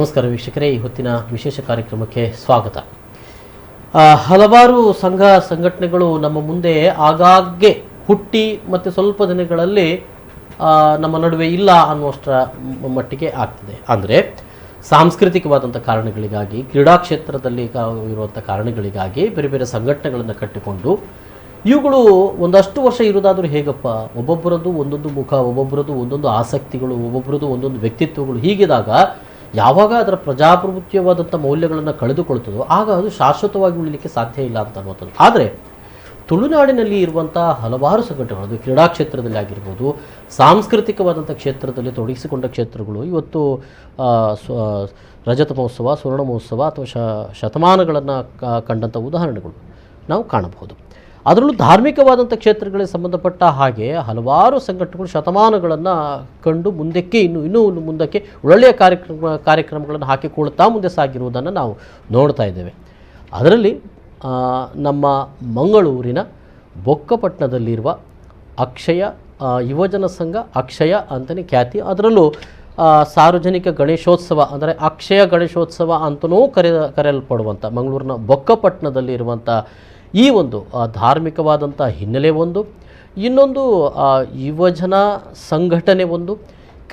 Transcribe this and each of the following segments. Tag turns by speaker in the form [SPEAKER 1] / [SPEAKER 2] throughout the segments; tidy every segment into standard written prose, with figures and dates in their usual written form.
[SPEAKER 1] ನಮಸ್ಕಾರ ವೀಕ್ಷಕರೇ, ಈ ಹೊತ್ತಿನ ವಿಶೇಷ ಕಾರ್ಯಕ್ರಮಕ್ಕೆ ಸ್ವಾಗತ. ಹಲವಾರು ಸಂಘ ಸಂಘಟನೆಗಳು ನಮ್ಮ ಮುಂದೆ ಆಗಾಗ್ಗೆ ಹುಟ್ಟಿ ಮತ್ತು ಸ್ವಲ್ಪ ದಿನಗಳಲ್ಲಿ ನಮ್ಮ ನಡುವೆ ಇಲ್ಲ ಅನ್ನುವಷ್ಟರ ಮಟ್ಟಿಗೆ ಆಗ್ತದೆ. ಅಂದರೆ ಸಾಂಸ್ಕೃತಿಕವಾದಂಥ ಕಾರಣಗಳಿಗಾಗಿ, ಕ್ರೀಡಾ ಕ್ಷೇತ್ರದಲ್ಲಿ ಇರುವಂಥ ಕಾರಣಗಳಿಗಾಗಿ ಬೇರೆ ಬೇರೆ ಸಂಘಟನೆಗಳನ್ನು ಕಟ್ಟಿಕೊಂಡು ಇವುಗಳು ಒಂದಷ್ಟು ವರ್ಷ ಇರುವುದಾದರೂ ಹೇಗಪ್ಪ, ಒಬ್ಬೊಬ್ಬರದ್ದು ಒಂದೊಂದು ಮುಖ, ಒಬ್ಬೊಬ್ಬರದ್ದು ಒಂದೊಂದು ಆಸಕ್ತಿಗಳು, ಒಬ್ಬೊಬ್ಬರದ್ದು ಒಂದೊಂದು ವ್ಯಕ್ತಿತ್ವಗಳು. ಹೀಗಿದಾಗ ಯಾವಾಗ ಅದರ ಪ್ರಜಾಪ್ರಭುತ್ವವಾದಂಥ ಮೌಲ್ಯಗಳನ್ನು ಕಳೆದುಕೊಳ್ತದೋ ಆಗ ಅದು ಶಾಶ್ವತವಾಗಿ ಉಳಿಲಿಕ್ಕೆ ಸಾಧ್ಯ ಇಲ್ಲ ಅಂತ ಅನ್ನುವಂಥದ್ದು. ಆದರೆ ತುಳುನಾಡಿನಲ್ಲಿ ಇರುವಂಥ ಹಲವಾರು ಸಂಘಟನೆಗಳು, ಅದು ಕ್ರೀಡಾ ಕ್ಷೇತ್ರದಲ್ಲಿ ಆಗಿರ್ಬೋದು, ಸಾಂಸ್ಕೃತಿಕವಾದಂಥ ಕ್ಷೇತ್ರದಲ್ಲಿ ತೊಡಗಿಸಿಕೊಂಡ ಕ್ಷೇತ್ರಗಳು ಇವತ್ತು ರಜತ ಮಹೋತ್ಸವ, ಸುವರ್ಣ ಮಹೋತ್ಸವ ಅಥವಾ ಶತಮಾನಗಳನ್ನು ಕಂಡಂಥ ಉದಾಹರಣೆಗಳು ನಾವು ಕಾಣಬಹುದು. ಅದರಲ್ಲೂ ಧಾರ್ಮಿಕವಾದಂಥ ಕ್ಷೇತ್ರಗಳಿಗೆ ಸಂಬಂಧಪಟ್ಟ ಹಾಗೆ ಹಲವಾರು ಸಂಘಟನೆಗಳು ಶತಮಾನಗಳನ್ನು ಕಂಡು ಮುಂದಕ್ಕೆ ಇನ್ನೂ ಇನ್ನೂ ಮುಂದಕ್ಕೆ ಒಳ್ಳೆಯ ಕಾರ್ಯಕ್ರಮಗಳನ್ನು ಹಾಕಿಕೊಳ್ತಾ ಮುಂದೆ ಸಾಗಿರುವುದನ್ನು ನಾವು ನೋಡ್ತಾ ಇದ್ದೇವೆ. ಅದರಲ್ಲಿ ನಮ್ಮ ಮಂಗಳೂರಿನ ಬೊಕ್ಕಪಟ್ಟಣದಲ್ಲಿರುವ ಅಕ್ಷಯ ಯುವಜನ ಸಂಘ, ಅಕ್ಷಯ ಅಂತಲೇ ಖ್ಯಾತಿ. ಅದರಲ್ಲೂ ಸಾರ್ವಜನಿಕ ಗಣೇಶೋತ್ಸವ ಅಂದರೆ ಅಕ್ಷಯ ಗಣೇಶೋತ್ಸವ ಅಂತಲೂ ಕರೆಯಲ್ಪಡುವಂಥ ಮಂಗಳೂರಿನ ಬೊಕ್ಕಪಟ್ಟಣದಲ್ಲಿರುವಂಥ ಈ ಒಂದು ಧಾರ್ಮಿಕವಾದಂಥ ಹಿನ್ನೆಲೆ ಒಂದು, ಇನ್ನೊಂದು ಯುವಜನ ಸಂಘಟನೆ ಒಂದು,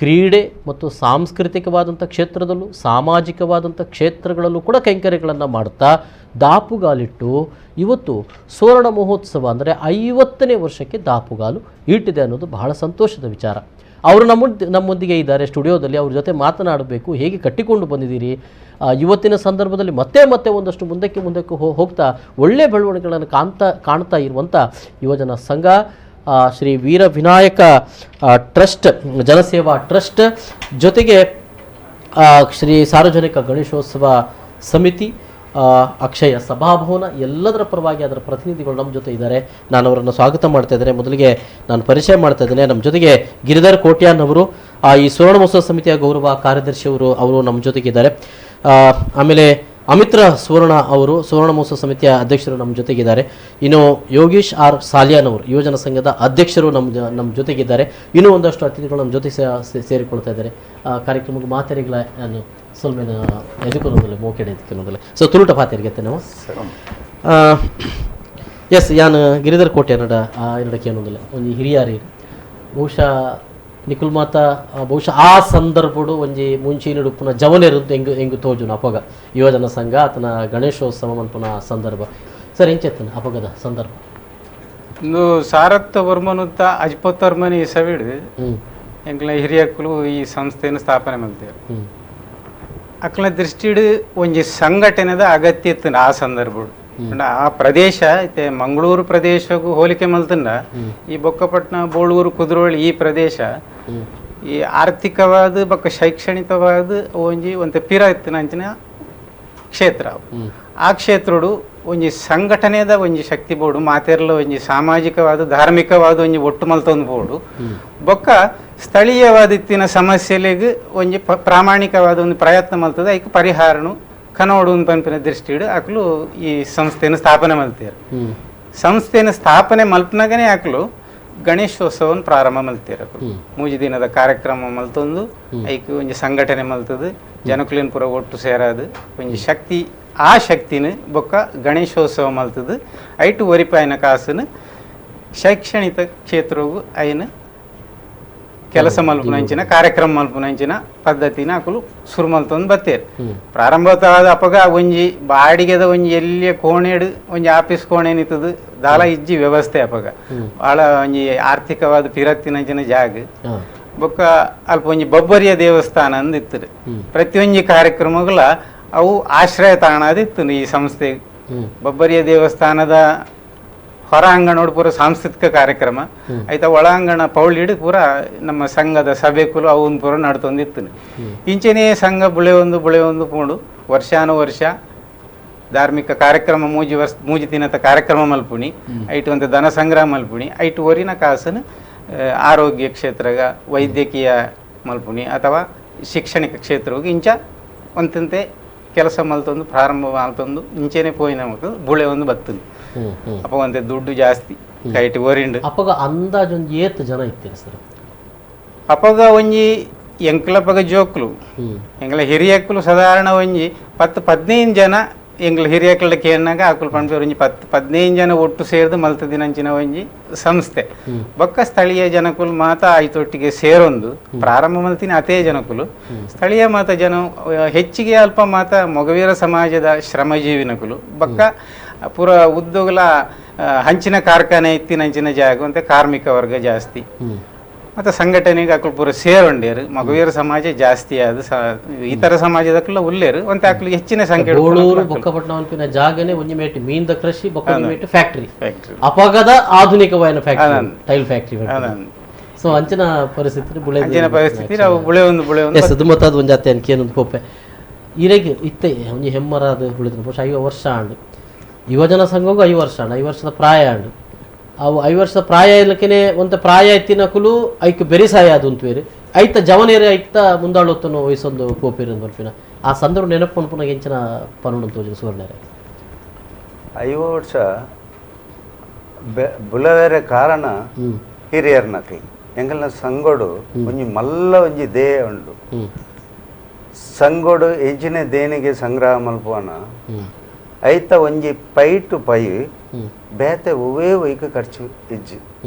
[SPEAKER 1] ಕ್ರೀಡೆ ಮತ್ತು ಸಾಂಸ್ಕೃತಿಕವಾದಂಥ ಕ್ಷೇತ್ರದಲ್ಲೂ ಸಾಮಾಜಿಕವಾದಂಥ ಕ್ಷೇತ್ರಗಳಲ್ಲೂ ಕೂಡ ಕೈಂಕರ್ಯಗಳನ್ನು ಮಾಡ್ತಾ ದಾಪುಗಾಲಿಟ್ಟು ಇವತ್ತು ಸುವರ್ಣ ಮಹೋತ್ಸವ ಅಂದರೆ 50ನೇ ವರ್ಷಕ್ಕೆ ದಾಪುಗಾಲು ಇಟ್ಟಿದೆ ಅನ್ನೋದು ಬಹಳ ಸಂತೋಷದ ವಿಚಾರ. ಅವರು ನಮ್ಮೊಂದಿಗೆ ಇದ್ದಾರೆ ಸ್ಟುಡಿಯೋದಲ್ಲಿ. ಅವ್ರ ಜೊತೆ ಮಾತನಾಡಬೇಕು, ಹೇಗೆ ಕಟ್ಟಿಕೊಂಡು ಬಂದಿದ್ದೀರಿ, ಇವತ್ತಿನ ಸಂದರ್ಭದಲ್ಲಿ ಮತ್ತೆ ಮತ್ತೆ ಒಂದಷ್ಟು ಮುಂದಕ್ಕೆ ಮುಂದಕ್ಕೆ ಹೋಗ್ತಾ ಒಳ್ಳೆಯ ಬೆಳವಣಿಗೆಗಳನ್ನು ಕಾಣ್ತಾ ಇರುವಂಥ ಯುವಜನ ಸಂಘ, ಶ್ರೀ ವೀರ ವಿನಾಯಕ ಟ್ರಸ್ಟ್, ಜನಸೇವಾ ಟ್ರಸ್ಟ್ ಜೊತೆಗೆ ಶ್ರೀ ಸಾರ್ವಜನಿಕ ಗಣೇಶೋತ್ಸವ ಸಮಿತಿ, ಅಕ್ಷಯ ಸಭಾಭವನ ಎಲ್ಲದರ ಪರವಾಗಿ ಅದರ ಪ್ರತಿನಿಧಿಗಳು ನಮ್ಮ ಜೊತೆ ಇದ್ದಾರೆ. ನಾನು ಅವರನ್ನು ಸ್ವಾಗತ ಮಾಡ್ತಾ ಇದ್ದೇನೆ. ಮೊದಲಿಗೆ ನಾನು ಪರಿಚಯ ಮಾಡ್ತಾ ಇದ್ದೇನೆ. ನಮ್ಮ ಜೊತೆಗೆ ಗಿರಿಧರ್ ಕೋಟ್ಯಾನ್ ಅವರು, ಈ ಸುವರ್ಣ ಮಹೋತ್ಸವ ಸಮಿತಿಯ ಗೌರವ ಕಾರ್ಯದರ್ಶಿಯವರು, ಅವರು ನಮ್ಮ ಜೊತೆಗಿದ್ದಾರೆ. ಆಮೇಲೆ ಅಮಿತ್ರ ಸುವರ್ಣ ಅವರು, ಸುವರ್ಣ ಮಹೋತ್ಸವ ಸಮಿತಿಯ ಅಧ್ಯಕ್ಷರು ನಮ್ಮ ಜೊತೆಗಿದ್ದಾರೆ. ಇನ್ನು ಯೋಗೀಶ್ ಆರ್ ಸಾಲಿಯಾನ್ ಅವರು, ಯುವಜನ ಸಂಘದ ಅಧ್ಯಕ್ಷರು ನಮ್ಮ ಜೊತೆಗಿದ್ದಾರೆ. ಇನ್ನೂ ಒಂದಷ್ಟು ಅತಿಥಿಗಳು ನಮ್ಮ ಜೊತೆ ಸೇರಿಕೊಳ್ತಾ ಇದ್ದಾರೆ. ಕಾರ್ಯಕ್ರಮಕ್ಕೆ ಮಾತೆರಿಗಳ ನಾನು ಸ್ವಲ್ಪ ಎದುಕೊನೋದಿಲ್ಲ, ಮೋಕೆಡೆ ಎದುಕೊನೋದಿಲ್ಲ. ಸೊ ತುಳುಟ ಪಾತೆರಿಗೆ ನಾವು ಎಸ್ ಯಾನ್ ಗಿರಿಧರ್ ಕೋಟೆ ಅನ್ನಡ ಎರಡಕ್ಕೆ ಏನೊಂದಿಲ್ಲ ಒಂಜಿ ಹಿರಿಯಾರಿ ಬಹುಶಃ ನಿಖುಲ್ ಮಾತ ಬಹುಶಃ ಆ ಸಂದರ್ಭಡು ಒಂಜಿ ಮುಂಚಿನ ಉಪ್ಪುನ ಜವನೆರುದ್ದು ಹೆಂಗು ಹೆಂಗು ತೋಜುನ ಅಪಗ ಯುವಜನ ಸಂಘ ಆತನ ಗಣೇಶೋತ್ಸವ ಮನ್ಪುನ ಸಂದರ್ಭ. ಸರ್ ಎಂಚೆತ್ತನ ಅಪಗದ ಸಂದರ್ಭ?
[SPEAKER 2] ಇಂದು ಸಾರತ್ತ ವರ್ಮನುತ್ತ ಅಜ್ಪತ್ತರ್ಮನಿ ಸವಿಡು ಎಂಕ್ಲ ಹಿರಿಯಕ್ಕಲು ಈ ಸಂಸ್ಥೆಯನ್ನು ಸ್ಥಾಪನೆ ಮಾಡ್ತೇವೆ. ಅಕ್ಲ ದೃಷ್ಟಿಡು ಒಂಜಿ ಸಂಘಟನೆದ ಅಗತ್ಯ ಇತ್ತು ಆ ಸಂದರ್ಭಡು. ಆ ಪ್ರದೇಶ ಇತ್ತೆ ಮಂಗಳೂರು ಪ್ರದೇಶಕ್ಕೂ ಹೋಲಿಕೆ ಮಲ್ತಂಡ ಈ ಬೊಕ್ಕಪಟ್ಟಣ, ಬೋಳೂರು, ಕುದ್ರೋಳಿ ಈ ಪ್ರದೇಶ ಈ ಆರ್ಥಿಕವಾದ ಬೊಕ್ಕ ಶೈಕ್ಷಣಿಕವಾದ ಒಂಜಿ ಒಂತೆ ಪಿರ ಇತ್ತಿನ ಅಂಚಿನ ಕ್ಷೇತ್ರ. ಆ ಕ್ಷೇತ್ರಡು ಒಂಜಿ ಸಂಘಟನೆದ ಒಂಜಿ ಶಕ್ತಿ ಬೋಡು, ಮಾತೆರ್ಲ ಒಂಜಿ ಸಾಮಾಜಿಕವಾದ ಧಾರ್ಮಿಕವಾದ ಒಂಜಿ ಒಟ್ಟು ಮಲ್ತೊಂದು ಬೋಡು, ಬೊಕ್ಕ ಸ್ಥಳೀಯವಾದ ಇತ್ತಿನ ಸಮಸ್ಯೆಲೆಗ್ ಒಂಜಿ ಪ್ರಾಮಾಣಿಕವಾದ ಒಂದು ಪ್ರಯತ್ನ ಮಲ್ತದ ಐಕ್ ಪರಿಹಾರನು ಕನೋಡು ಪನ್ಪಿನ ದೃಷ್ಟಿಡು ಅಕ್ಲು ಈ ಸಂಸ್ಥೆಯನ್ನು ಸ್ಥಾಪನೆ ಮಲ್ತೀರು. ಸಂಸ್ಥೆಯನ್ನು ಸ್ಥಾಪನೆ ಮಲ್ಪನಾಗನೇ ಅಕ್ಲು ಗಣೇಶೋತ್ಸವವನ್ನು ಪ್ರಾರಂಭ ಮಲ್ತೀರ. ಮೂಜಿ ದಿನದ ಕಾರ್ಯಕ್ರಮ ಮಲ್ತೊಂದು ಐಕ್ ಒಂಜಿ ಸಂಘಟನೆ ಮಲ್ತದು, ಜನಕುಲಿನ ಪೂರ ಒಟ್ಟು ಸೇರಾದು ಒಂಜಿ ಶಕ್ತಿ, ಆ ಶಕ್ತಿನ ಬೊಕ್ಕ ಗಣೇಶೋತ್ಸವ ಮಲ್ತದು ಐಟು ಒರಿಪಾಯಿನ ಕಾಸುನು ಶೈಕ್ಷಣಿಕ ಕ್ಷೇತ್ರವು ಐನ ಕೆಲಸ ಮಲ್ಪುನಂಚಿನ ಕಾರ್ಯಕ್ರಮ ಮಲ್ಪುನಂಚಿನ ಪದ್ಧತಿನ ಅಕುಲು ಸುರು ಮಲ್ತೊಂದು ಬತ್ತೇರು. ಪ್ರಾರಂಭವಾದ ಅಪಗ ಒಂಜಿ ಬಾಡಿಗೆದ ಒಂಜಿ ಎಲ್ಲಿಯ ಕೋಣೆಡು ಒಂಜಿ ಆಫೀಸ್ ಕೋಣೆ ನಿಂತದು ದಾಲ ಇಜ್ಜಿ ವ್ಯವಸ್ಥೆ ಅಪಗ ಭಾಳ ಒಂಜಿ ಆರ್ಥಿಕವಾದ ಪಿರತ್ತಿನಂಚಿನ ಜಾಗ. ಬೊಕ್ಕ ಅಲ್ಪ ಒಂಜಿ ಬೊಬ್ಬರಿಯ ದೇವಸ್ಥಾನ ಅಂದಿತ್ತು. ಪ್ರತಿಯೊಂಜಿ ಕಾರ್ಯಕ್ರಮಗಳ ಅವು ಆಶ್ರಯ ತಾಣ ಅದಿತ್ತು ಈ ಸಂಸ್ಥೆ. ಬೊಬ್ಬರಿಯ ದೇವಸ್ಥಾನದ ಹೊರಾಂಗಣ ಪೂರ ಸಾಂಸ್ಕೃತಿಕ ಕಾರ್ಯಕ್ರಮ ಆಯ್ತಾ, ಒಳಾಂಗಣ ಪೌಳಿಡು ಪೂರ ನಮ್ಮ ಸಂಘದ ಸಭೆಕುಲು ಅವನ್ ಪೂರ ನಡ್ತೊಂದಿತ್ತು. ಇಂಚೆನೇ ಸಂಘ ಬುಳೆಯೊಂದು ಬುಳೆಯೊಂದು ಪೋಂಡು ವರ್ಷಾನುವರ್ಷ ಧಾರ್ಮಿಕ ಕಾರ್ಯಕ್ರಮ ಮೂಜಿ ವರ್ಷ ಮೂಜಿ ದಿನದ ಕಾರ್ಯಕ್ರಮ ಮಲ್ಪುಣಿ ಐಟು ಒಂದು ಧನ ಸಂಗ್ರಹ ಮಲ್ಪುಣಿ ಐಟು ಒರಿನ ಕಾಸನು ಆರೋಗ್ಯ ಕ್ಷೇತ್ರಗ ವೈದ್ಯಕೀಯ ಮಲ್ಪುಣಿ ಅಥವಾ ಶೈಕ್ಷಣಿಕ ಕ್ಷೇತ್ರಗೆ ಇಂಚ ಒಂತಂತೆ ಕೆಲಸ ಮಲ್ತೊಂದು ಪ್ರಾರಂಭ ಮಲ್ತೊಂದು ಇಂಚೆನೆ ಪೋಯಿನ ಮಕ್ಕಳು ಬುಳೆ ಒಂದು ಬತ್ತುಂದು. ಅಪ್ಪ ಒಂತೆ ದುಡ್ಡು ಜಾಸ್ತಿ ಕೈಟ್ ಓರಿಂಡು.
[SPEAKER 1] ಅಪ್ಪಗ ಅಂದಾಜು ಒಂದು ಏತ್ ಜನ ಇತ್ತೀರಿ ಸರ್?
[SPEAKER 2] ಅಪ್ಪಗ ಒಂಜಿ ಎಂಕ್ಲಪಗ ಜೋಕ್ಲು ಎಂಗ್ಲ ಹಿರಿಯಕ್ಕಲು ಸಾಧಾರಣ ಒಂಜಿ 10 15 ಜನ ಎಂಗ್ಲ ಹಿರಿಯಕ್ಕಳ ಕೇನಾಗ ಆಕುಲು ಪನ್ಪೆರ್ ಒಂಜಿ 10 15 ಜನ ಒಟ್ಟು ಸೇರ್ದು ಮಲ್ತ ದಿನಂಚಿನ ಒಂಜಿ ಸಂಸ್ಥೆ. ಬೊಕ್ಕ ಸ್ಥಳೀಯ ಜನಕುಲು ಮಾತ ಆಯ್ತೊಟ್ಟಿಗೆ ಸೇರೊಂದು ಪ್ರಾರಂಭ ಮಲ್ತಿನ ಅತೇ ಜನಕುಲು ಸ್ಥಳೀಯ ಮಾತ ಜನ ಹೆಚ್ಚಿಗೆ ಅಲ್ಪ ಮಾತ ಮೊಗವೀರ ಸಮಾಜದ ಶ್ರಮಜೀವಿನಕುಲು ಬೊಕ್ಕ ಪೂರ ಉದ್ಯೋಗಲ ಹಂಚಿನ ಕಾರ್ಖಾನೆ ಇತ್ತಿನ ಜಾಗ ಅಂತ ಕಾರ್ಮಿಕ ವರ್ಗ ಜಾಸ್ತಿ ಮತ್ತು ಸಂಘಟನೆಗೆ ಅಕುಲು ಪೂರ ಸೇರೊಂಡೇರು ಮಗವೀರ ಸಮಾಜ ಜಾಸ್ತಿ ಅದು ಇತರ ಸಮಾಜದಕ್ಕೆಲ್ಲ ಉಲ್ಲೇರು ಒಂತೆ ಅಕುಲು ಹೆಚ್ಚಿನ ಸಂಖ್ಯೆ
[SPEAKER 1] ಬೊಕ್ಕಪಟ್ಟಣ ಜಾಗನೆ ಒಂಜಿ ಮೇಟ್ ಮೀನ್ದ ಕೃಷಿ ಬೊಕ್ಕ ಮೇಟ್ ಫ್ಯಾಕ್ಟರಿ ಅಪಗದ ಆಧುನಿಕವಾದ factory tail factory. So ಅಂಚಿನ ಪರಿಸ್ಥಿತಿ ಬುಳೆ
[SPEAKER 2] ಅಂಚಿನ ಪರಿಸ್ಥಿತಿ ಅವು ಬುಳೆ ಒಂದು ಬುಳೆ ಒಂದು
[SPEAKER 1] ಎಸ್ ದುಮ್ಮತ್ತಾದ ಒಂದು ಜಾತಿ ಅನ್ಕೇನೊಂದು ಪೋಪೆ ಇರೆಗೆ ಇತ್ತೆ ಒಂಜಿ ಹೆಮ್ಮರಾದ ಬುಳಿದ್ರು ಬಹುಶಃ 50 ವರ್ಷ ಆಂಡು ಯುವಜನ ಸಂಘಗೂ 50 ವರ್ಷ ಆಂಡು 50 ವರ್ಷದ ಪ್ರಾಯ ಆಂಡು ಅವು 50 ವರ್ಷದ ಪ್ರಾಯ ಇಲ್ಲಕೇನೆ ಒಂತ ಪ್ರಾಯ ಎತ್ತಿನಕುಲು ಐಕ್ ಬೆರಿಸಾಯ ಅದು ಉಂತುವೇರು ಐತ ಜವನೇರು ಐಕ್ತ ಮುಂದಾಳೊತ್ತನು ವಯಸ್ಸೊಂದು ಪೋಪೇರು ಬರ್ಪಿನ ಆ ಸಂದರ್ಭ ನೆನಪು ಪನ್ಪುನ ಎಂಚಿನ ಪನ್ನುಂಡು ತೋಜಿನ ಸುವರ್ಣರೇ.
[SPEAKER 3] 50 ವರ್ಷ ಬುಲವೇರೆ ಕಾರಣ ಹಿರಿಯರ್ನಕಲ್ ಎಂಗಲ್ನ ಸಂಗೋಡು ಒಂಜಿ ಮಲ್ಲ ಒಂಜಿ ದೇಹ ಉಂಡು ಸಂಗೋಡು ಎಂಚಿನ ದೇಣಿಗೆ ಸಂಗ್ರಹ ಮಲ್ಪುವನ ಐತ ಒಂಜಿ pi to pi ಬೇತೆ ಒವೇ ಒಯ್ಕ ಖರ್ಚು ಇಜ್ಜಿ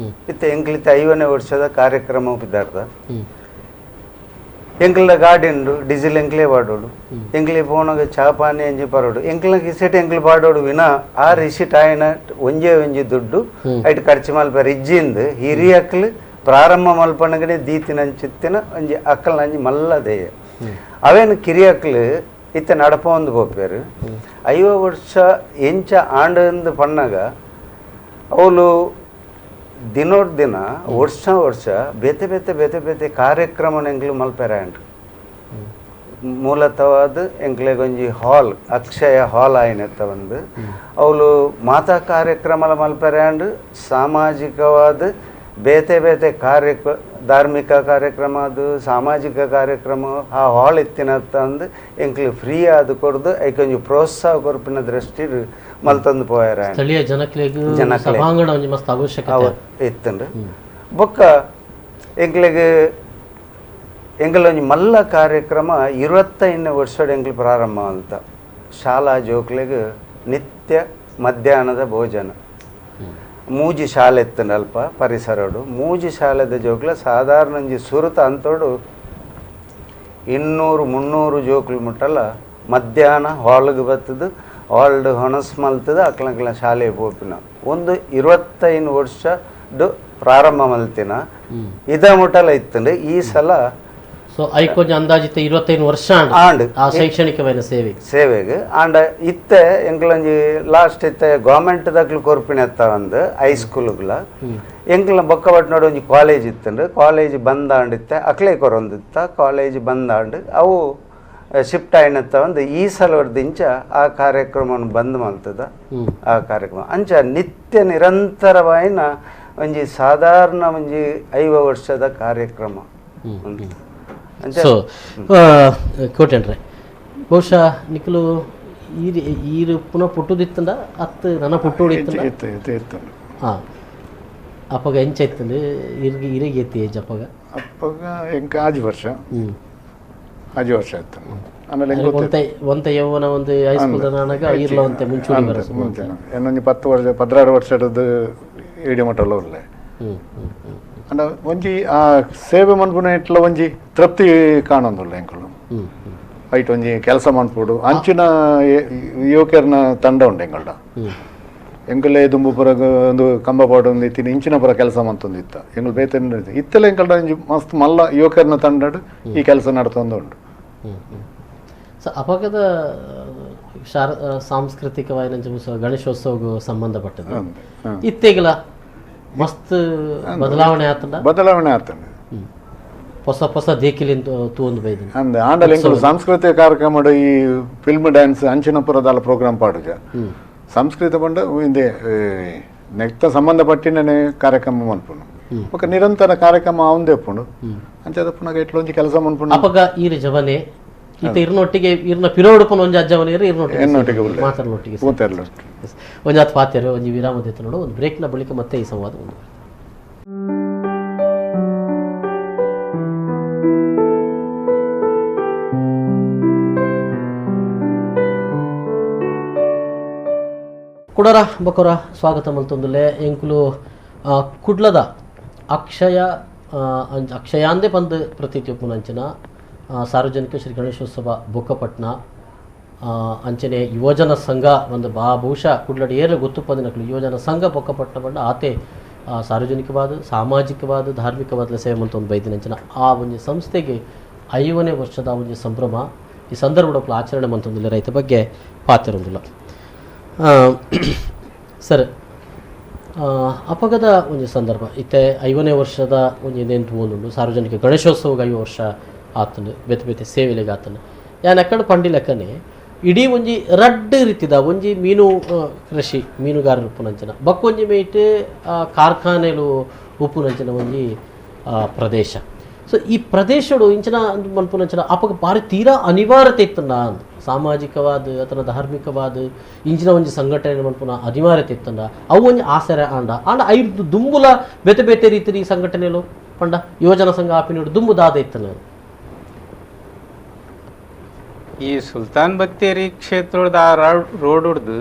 [SPEAKER 3] ಇತ್ತೆ ಎಂಕ್ಲಿತ್ತೆ 50ನೇ ವರ್ಷದ ಕಾರ್ಯಕ್ರಮ ಬಿದ್ದಾರ್ದ ಎಂಕ್ಲ ಗಾಡಿ ಉಂಡು ಡೀಸೆಲ್ ಎಂಕ್ಲೇ ಪಾಡೋಡು ಎಂಕ್ಲೆ ಪೋನಾಗ ಚಾಪಾನಿ ಎಂಜಿ ಪರೋಡು ಎಂಕ್ಲ ಕಿಸೆಟ್ ಎಂಕ್ಲು ಪಾಡೋಡು ವಿನ ಆ ರಿಸಿಟ್ ಆಯ್ನ ಒಂಜೇ ಒಂಜಿ ದುಡ್ಡು ಐಟ್ ಖರ್ಚು ಮಲ್ಪೆರ್ ಇಜ್ಜಿಂದು ಹಿರಿಯಕ್ಲು ಪ್ರಾರಂಭ ಮಲ್ಪನಗನೆ ದೀತಿನಂಚಿತ್ತಿನ ಒಂಜಿ ಅಕ್ಕಲ್ನಂಜಿ ಮಲ್ಲ ದೇಯ ಅವೇನು ಕಿರಿಯಕ್ಲು ಇತ್ತೆ ನಡಪೊಂದು ಪೋಪೇರು 50 ವರ್ಷ ಎಂಚ ಆಂಡಂದು ಪಣ್ಣಾಗ ಅವಳು ದಿನೋಡ್ ದಿನ ವರ್ಷ ವರ್ಷ ಬೇತೆ ಬೇತೆ ಬೇತೆ ಬೇತೆ ಕಾರ್ಯಕ್ರಮ ಎಂಕ್ಲು ಮಲ್ಪೆರ ಆಂಡ್ ಮೂಲತವಾದ ಎಂಕ್ಲೆಗೊಂಜಿ ಹಾಲ್ ಅಕ್ಷಯ ಹಾಲ್ ಆಯ್ನೆತ್ತ ಬಂದು ಅವಳು ಮಾತಾ ಕಾರ್ಯಕ್ರಮ ಮಲ್ಪೆರ ಆಂಡ್ ಸಾಮಾಜಿಕವಾದ ಬೇತೆ ಬೇತೆ ಕಾರ್ಯ ಧಾರ್ಮಿಕ ಕಾರ್ಯಕ್ರಮ ಅದು ಸಾಮಾಜಿಕ ಕಾರ್ಯಕ್ರಮ ಆ ಹಾಲ್ ಇತ್ತಿನತ್ತ ಅಂದು ಎಂಕ್ಲು ಫ್ರೀ ಆದ ಕೊಡ್ದು ಐಕೊಂಜಿ ಪ್ರೋತ್ಸಾಹ ಕೊರ್ಪಿನ ದೃಷ್ಟಿ ಮಲ್ತಂದು ಪೋಯಾರ
[SPEAKER 1] ಸ್ಥಳೀಯ ಜನಕ್ಲೆಗ್ ಸಭಾಂಗಣ ಒಂಜಿ ಮಸ್ತ್ ಅವಶ್ಯಕತೆ
[SPEAKER 3] ಇತ್ತಂಡು. ಬೊಕ್ಕ ಎಂಕ್ಲೆಗ್ ಎಂಕಲ್ ಒಂಜಿ ಮಲ್ಲ ಕಾರ್ಯಕ್ರಮ 25ನೇ ವರ್ಷಡ್ ಎಂಕ್ಲು ಪ್ರಾರಂಭ ಅಂತ ಶಾಲಾ ಜೋಕ್ಲೆಗ್ ನಿತ್ಯ ಮಧ್ಯಾಹ್ನದ ಭೋಜನ ಮೂಜಿ ಶಾಲೆ ಇತ್ತಂಡು ಅಲ್ಪ ಪರಿಸರಡು ಮೂಜಿ ಶಾಲೆದ ಜೋಕ್ಲ ಸಾಧಾರಣ ಒಂಜಿ ಸುರುತ ಅಂತೋಡು 200 300 ಜೋಕ್ಲು ಮುಟ್ಟಲ್ಲ ಮಧ್ಯಾಹ್ನ ಹಾಲ್ಗೆ ಬತ್ತದು ಹಾಲ್ಡ್ ಹೊಣಸ್ ಮಲ್ತದ ಅಕ್ಲಂಕ್ಲ ಶಾಲೆ ಪೋಪಿನ ಒಂದು 25 ವರ್ಷ ಪ್ರಾರಂಭ ಮಲ್ತಿನ ಇದ ಮುಟ್ಟಲ್ಲ ಇತ್ತಂಡು ಈ ಸಲ.
[SPEAKER 1] ಸೊ ಐಕೊಂಜ ಅಂದಾಜಿತ್ತೆ 25 ವರ್ಷ ಆಂಡ್ ಆ ಶೈಕ್ಷಣಿಕವಾದ ಸೇವೆ
[SPEAKER 3] ಸೇವೆಗೆ ಆಂಡ ಇತ್ತೆ ಎಂಕ್ಲೊಂಜಿ ಲಾಸ್ಟ್ ಇತ್ತೆ ಗೌರ್ಮೆಂಟ್ ದಕ್ಲು ಕೊರ್ಪಿನ ಒಂದು ಹೈಸ್ಕೂಲ್ಗಳ ಎಂಕ್ಲ ಬೊಕ್ಕಪಟ್ಟನೋಡು ಒಂಜಿ ಕಾಲೇಜ್ ಇತ್ತಂಡು ಕಾಲೇಜ್ ಬಂದಾಂಡಿತ್ತೆ ಅಕ್ಲೆ ಕೊರೊಂದಿತ್ತ ಕಾಲೇಜ್ ಬಂದಾಂಡ್ ಅವು ಶಿಫ್ಟ್ ಆಯ್ನತ್ತ ಒಂದು ಈ ಸಲ ಆ ಕಾರ್ಯಕ್ರಮವನ್ನು ಬಂದ್ ಮಲ್ತದ ಆ ಕಾರ್ಯಕ್ರಮ ಅಂಚ ನಿತ್ಯ ನಿರಂತರವಾಯಿನ ಒಂಜಿ ಸಾಧಾರಣ ಒಂಜಿ 50 ವರ್ಷದ ಕಾರ್ಯಕ್ರಮ.
[SPEAKER 1] ಸೊ ಕೋಟೆನ್ರೆ ಬಹುಶಃ ನಿಕ್ಲು ಈರು ಪುನಃ ಪುಟ್ಟುದಿತ್ತಂಡ ಅತ್ತು ನನ್ನ ಪುಟ್ಟೋಡಿತ್ತಂಡ ಹಾಂ ಅಪ್ಪಗ ಎಂಚ ಇತ್ತಂಡು ಇರ್ಗೆ ಇರಿಗೆ ಎತ್ತಿ ಏಜ್ ಅಪ್ಪಗ
[SPEAKER 4] ಅಪ್ಪಗ ಎಂಕ 5 ವರ್ಷ 5 ವರ್ಷ ಇತ್ತು. ಆಮೇಲೆ
[SPEAKER 1] ಒಂತೆ ಯೌವನ ಒಂದು ಹೈಸ್ಕೂಲ್ ನಾನಾಗ ಇರ್ಲ ಒಂತೆ ಮುಂಚೂಣಿ ಬರಸ
[SPEAKER 4] ಮುಂಚೆ ಇನ್ನೊಂದು 10 ವರ್ಷ 16 ವರ್ಷದ ಏಡಿ ಮಟ್ಟಲ್ಲ ಉಲ್ಲೆ ಅಂಡ ಒಂಜಿ ಆ ಸೇವೆ ಮನ್ಪುನ ಇಟ್ಲ ಒಂಜಿ ತೃಪ್ತಿ ಕಾಣೊಂದುಲ್ಲ ಎಂಕುಲು ಐಟ್ ಒಂಜಿ ಕೆಲಸ ಮನ್ಪುಡು ಅಂಚಿನ ಯುವಕರನ್ನ ತಂಡ ಉಂಡು ಎಂಕಲ್ಡ ಎಂಕುಲೇ ದುಂಬು ಪುರ ಒಂದು ಕಂಬ ಪಾಡೊಂದು ಇತ್ತಿನ ಇಂಚಿನ ಪುರ ಕೆಲಸ ಮಂತೊಂದು ಇತ್ತ ಎಂಕುಲು ಬೇತೆ ಇತ್ತೆಲ್ಲ ಎಂಕಲ್ಡ ಒಂಜಿ ಮಸ್ತ್ ಮಲ್ಲ ಯುವಕರನ್ನ ತಂಡಡು ಈ ಕೆಲಸ ನಡ್ತೊಂದು ಉಂಡು.
[SPEAKER 1] ಸೊ ಅಪಗದ ಸಾಂಸ್ಕೃತಿಕವಾದ ಗಣೇಶೋತ್ಸವಗೂ ಸಂಬಂಧಪಟ್ಟದ್ದು ಇತ್ತೆಗಲ ಮಸ್ತ್ ಬದಲಾವಣೆ ಆತಂಡ
[SPEAKER 4] ಬದಲಾವಣೆ ಆತಂಡ
[SPEAKER 1] ಹೊಸ ಹೊಸ ದೇಕಿಲಿಂದ ತೂಂದು ಬೈದು
[SPEAKER 4] ಅಂದೆ ಆಂಡಲ ಎಂಕುಲು ಸಾಂಸ್ಕೃತಿಕ ಕಾರ್ಯಕ್ರಮ ಈ ಫಿಲ್ಮ್ ಡ್ಯಾನ್ಸ್ ಅಂಚಿನಪುರದಾಲ ಪ್ರೋಗ್ರಾಮ್ ಪಾಡುಜ ಸಂಸ್ಕೃತ ಪಂಡ ಇಂದೆ ನೆಕ್ತ ಸಂಬಂಧಪಟ್ಟಿನೇ ಕಾರ್ಯಕ್ರಮ ಮನ್ಪುನು ఒక ನಿರಂತರ ಕಾರ್ಯಕ್ರಮ ಆವಂದೇ ಉಪ್ಪುಂಡು ಅಂಚಾದ ಪುನಗ ಇಟ್ಲೊಂಜಿ ಕೆಲಸ ಮನ್ಪುಂಡು
[SPEAKER 1] ಅಪಗ ಈರು ಜವನೆ ಇತ್ತ ಇರ್ನೊಟ್ಟಿಗೆ ಇರ್ನ ಪಿರೋಡುಪುನ ಒಂಜಿ ಅಜ್ಜವನೇರು ಇರ್ನೊಟ್ಟಿಗೆ ಮಾತಾಡಲೊಟ್ಟಿಗೆ ಒಂಜಿ ಆತ್ ಪಾತೆರು ಒಂಜಿ ವಿರಾಮ ದೇತ ನೋಡು ಒಂದು ಬ್ರೇಕ್ನ ಬಳಿಕ ಮತ್ತೆ ಈ ಸಂವಾದ ಮುಂದುವರಿಯುತ್ತೆ. ಕುಡರ ಬಕೊರ ಸ್ವಾಗತ ಮಲ್ತೊಂದುಲ್ಲೆ ಎಂಕುಲು ಕುಡ್ಲದ ಅಕ್ಷಯ ಅಕ್ಷಯಾಂದೇ ಪಂದ್ ಪ್ರತೀತಿ ಉಪ್ಪುನಂಚಿನ ಸಾರ್ವಜನಿಕ ಶ್ರೀ ಗಣೇಶೋತ್ಸವ ಬೊಕ್ಕಪಟ್ನ ಅಂಚನೆ ಯುವಜನ ಸಂಘ ಒಂದು ಬಾ ಬಹುಶಃ ಕುಡ್ಲಡ್ ಏರ್ಲ ಗೊತ್ತುಪ್ಪದಿನಕುಲು ಯುವಜನ ಸಂಘ ಬೊಕ್ಕಪಟ್ನ ಪಂಡ ಆತೆ ಸಾರ್ವಜನಿಕವಾದ ಸಾಮಾಜಿಕವಾದ ಧಾರ್ಮಿಕವಾದ ಸೇವೆ ಮಲ್ತೊಂದು ಬೈದಿನಂಚಿನ ಆ ಒಂಜಿ ಸಂಸ್ಥೆಗೆ 50ನೇ ವರ್ಷದ ಒಂಜಿ ಸಂಭ್ರಮ ಈ ಸಂದರ್ಭ ಆಚರಣೆ ಮಲ್ತೊಂದುಲ್ಲ ರೈತ ಬಗ್ಗೆ ಪಾತಿರೊಂದಿಲ್ಲ. ಸರ್, ಅಪಗದ ಒಂಜಿ ಸಂದರ್ಭ ಇತ್ತೆ 50ನೇ ವರ್ಷದ ಒಂಜಿ ನೆಂಪು ಒಂದುಂಡು. ಸಾರ್ವಜನಿಕ ಗಣೇಶೋತ್ಸವಕ್ಕೆ 50 ವರ್ಷ ಆತನು ಬೇತೆ ಬೇತೆ ಸೇವೆಲೆಗೆ ಆತನು ಯಾನ್ ಅಕ್ಕಡೆ ಪಂಡಿ ಲೆಕ್ಕನೆ ಇಡೀ ಒಂಜಿ ರಡ್ಡ್ ರೀತಿದ ಒಂಜಿ ಮೀನು ಕೃಷಿ ಮೀನುಗಾರರು ಉಪ್ಪುನಂಚಿನ ಬಕ್ಕೊಂಜಿ ಮೇಟ್ ಕಾರ್ಖಾನೆಲು ಉಪ್ಪುನಂಚಿನ ಒಂಜಿ ಪ್ರದೇಶ. ಸೊ ಈ ಪ್ರದೇಶಡು ಇಂಚಿನ ಮನ್ಪುನಂಚಿನ ಅಪಗ ಬಾರಿ ತೀರಾ ಅನಿವಾರ್ಯತೆ ಇತ್ತನ್ನ ಸಾಮಾಜಿಕವಾದ ಅಥವಾ ಧಾರ್ಮಿಕವಾದ ಇಂಚಿನ ಒಂಜಿ ಸಂಘಟನೆ ಮನ್ಪುನ ಅನಿವಾರ್ಯತೆ ಇತ್ತನ್ನ ಅವು ಒಂಜಿ ಆಸರೆ ಆಂಡ ಆಂಡ ಐದು ದುಂಬುಲ ಬೇತೆ ಬೇತೆ ರೀತಿ ಈ ಸಂಘಟನೆಲು ಪಂಡ ಯುವಜನ ಸಂಘ ಆಪಿನೋಡು ದುಂಬು ದಾದ ಇತ್ತನ.
[SPEAKER 2] ಈ ಸುಲ್ತಾನ್ ಬತ್ತೇರಿ ಕ್ಷೇತ್ರದ ಆ ರೋಡ್ ಹಿಡ್ದು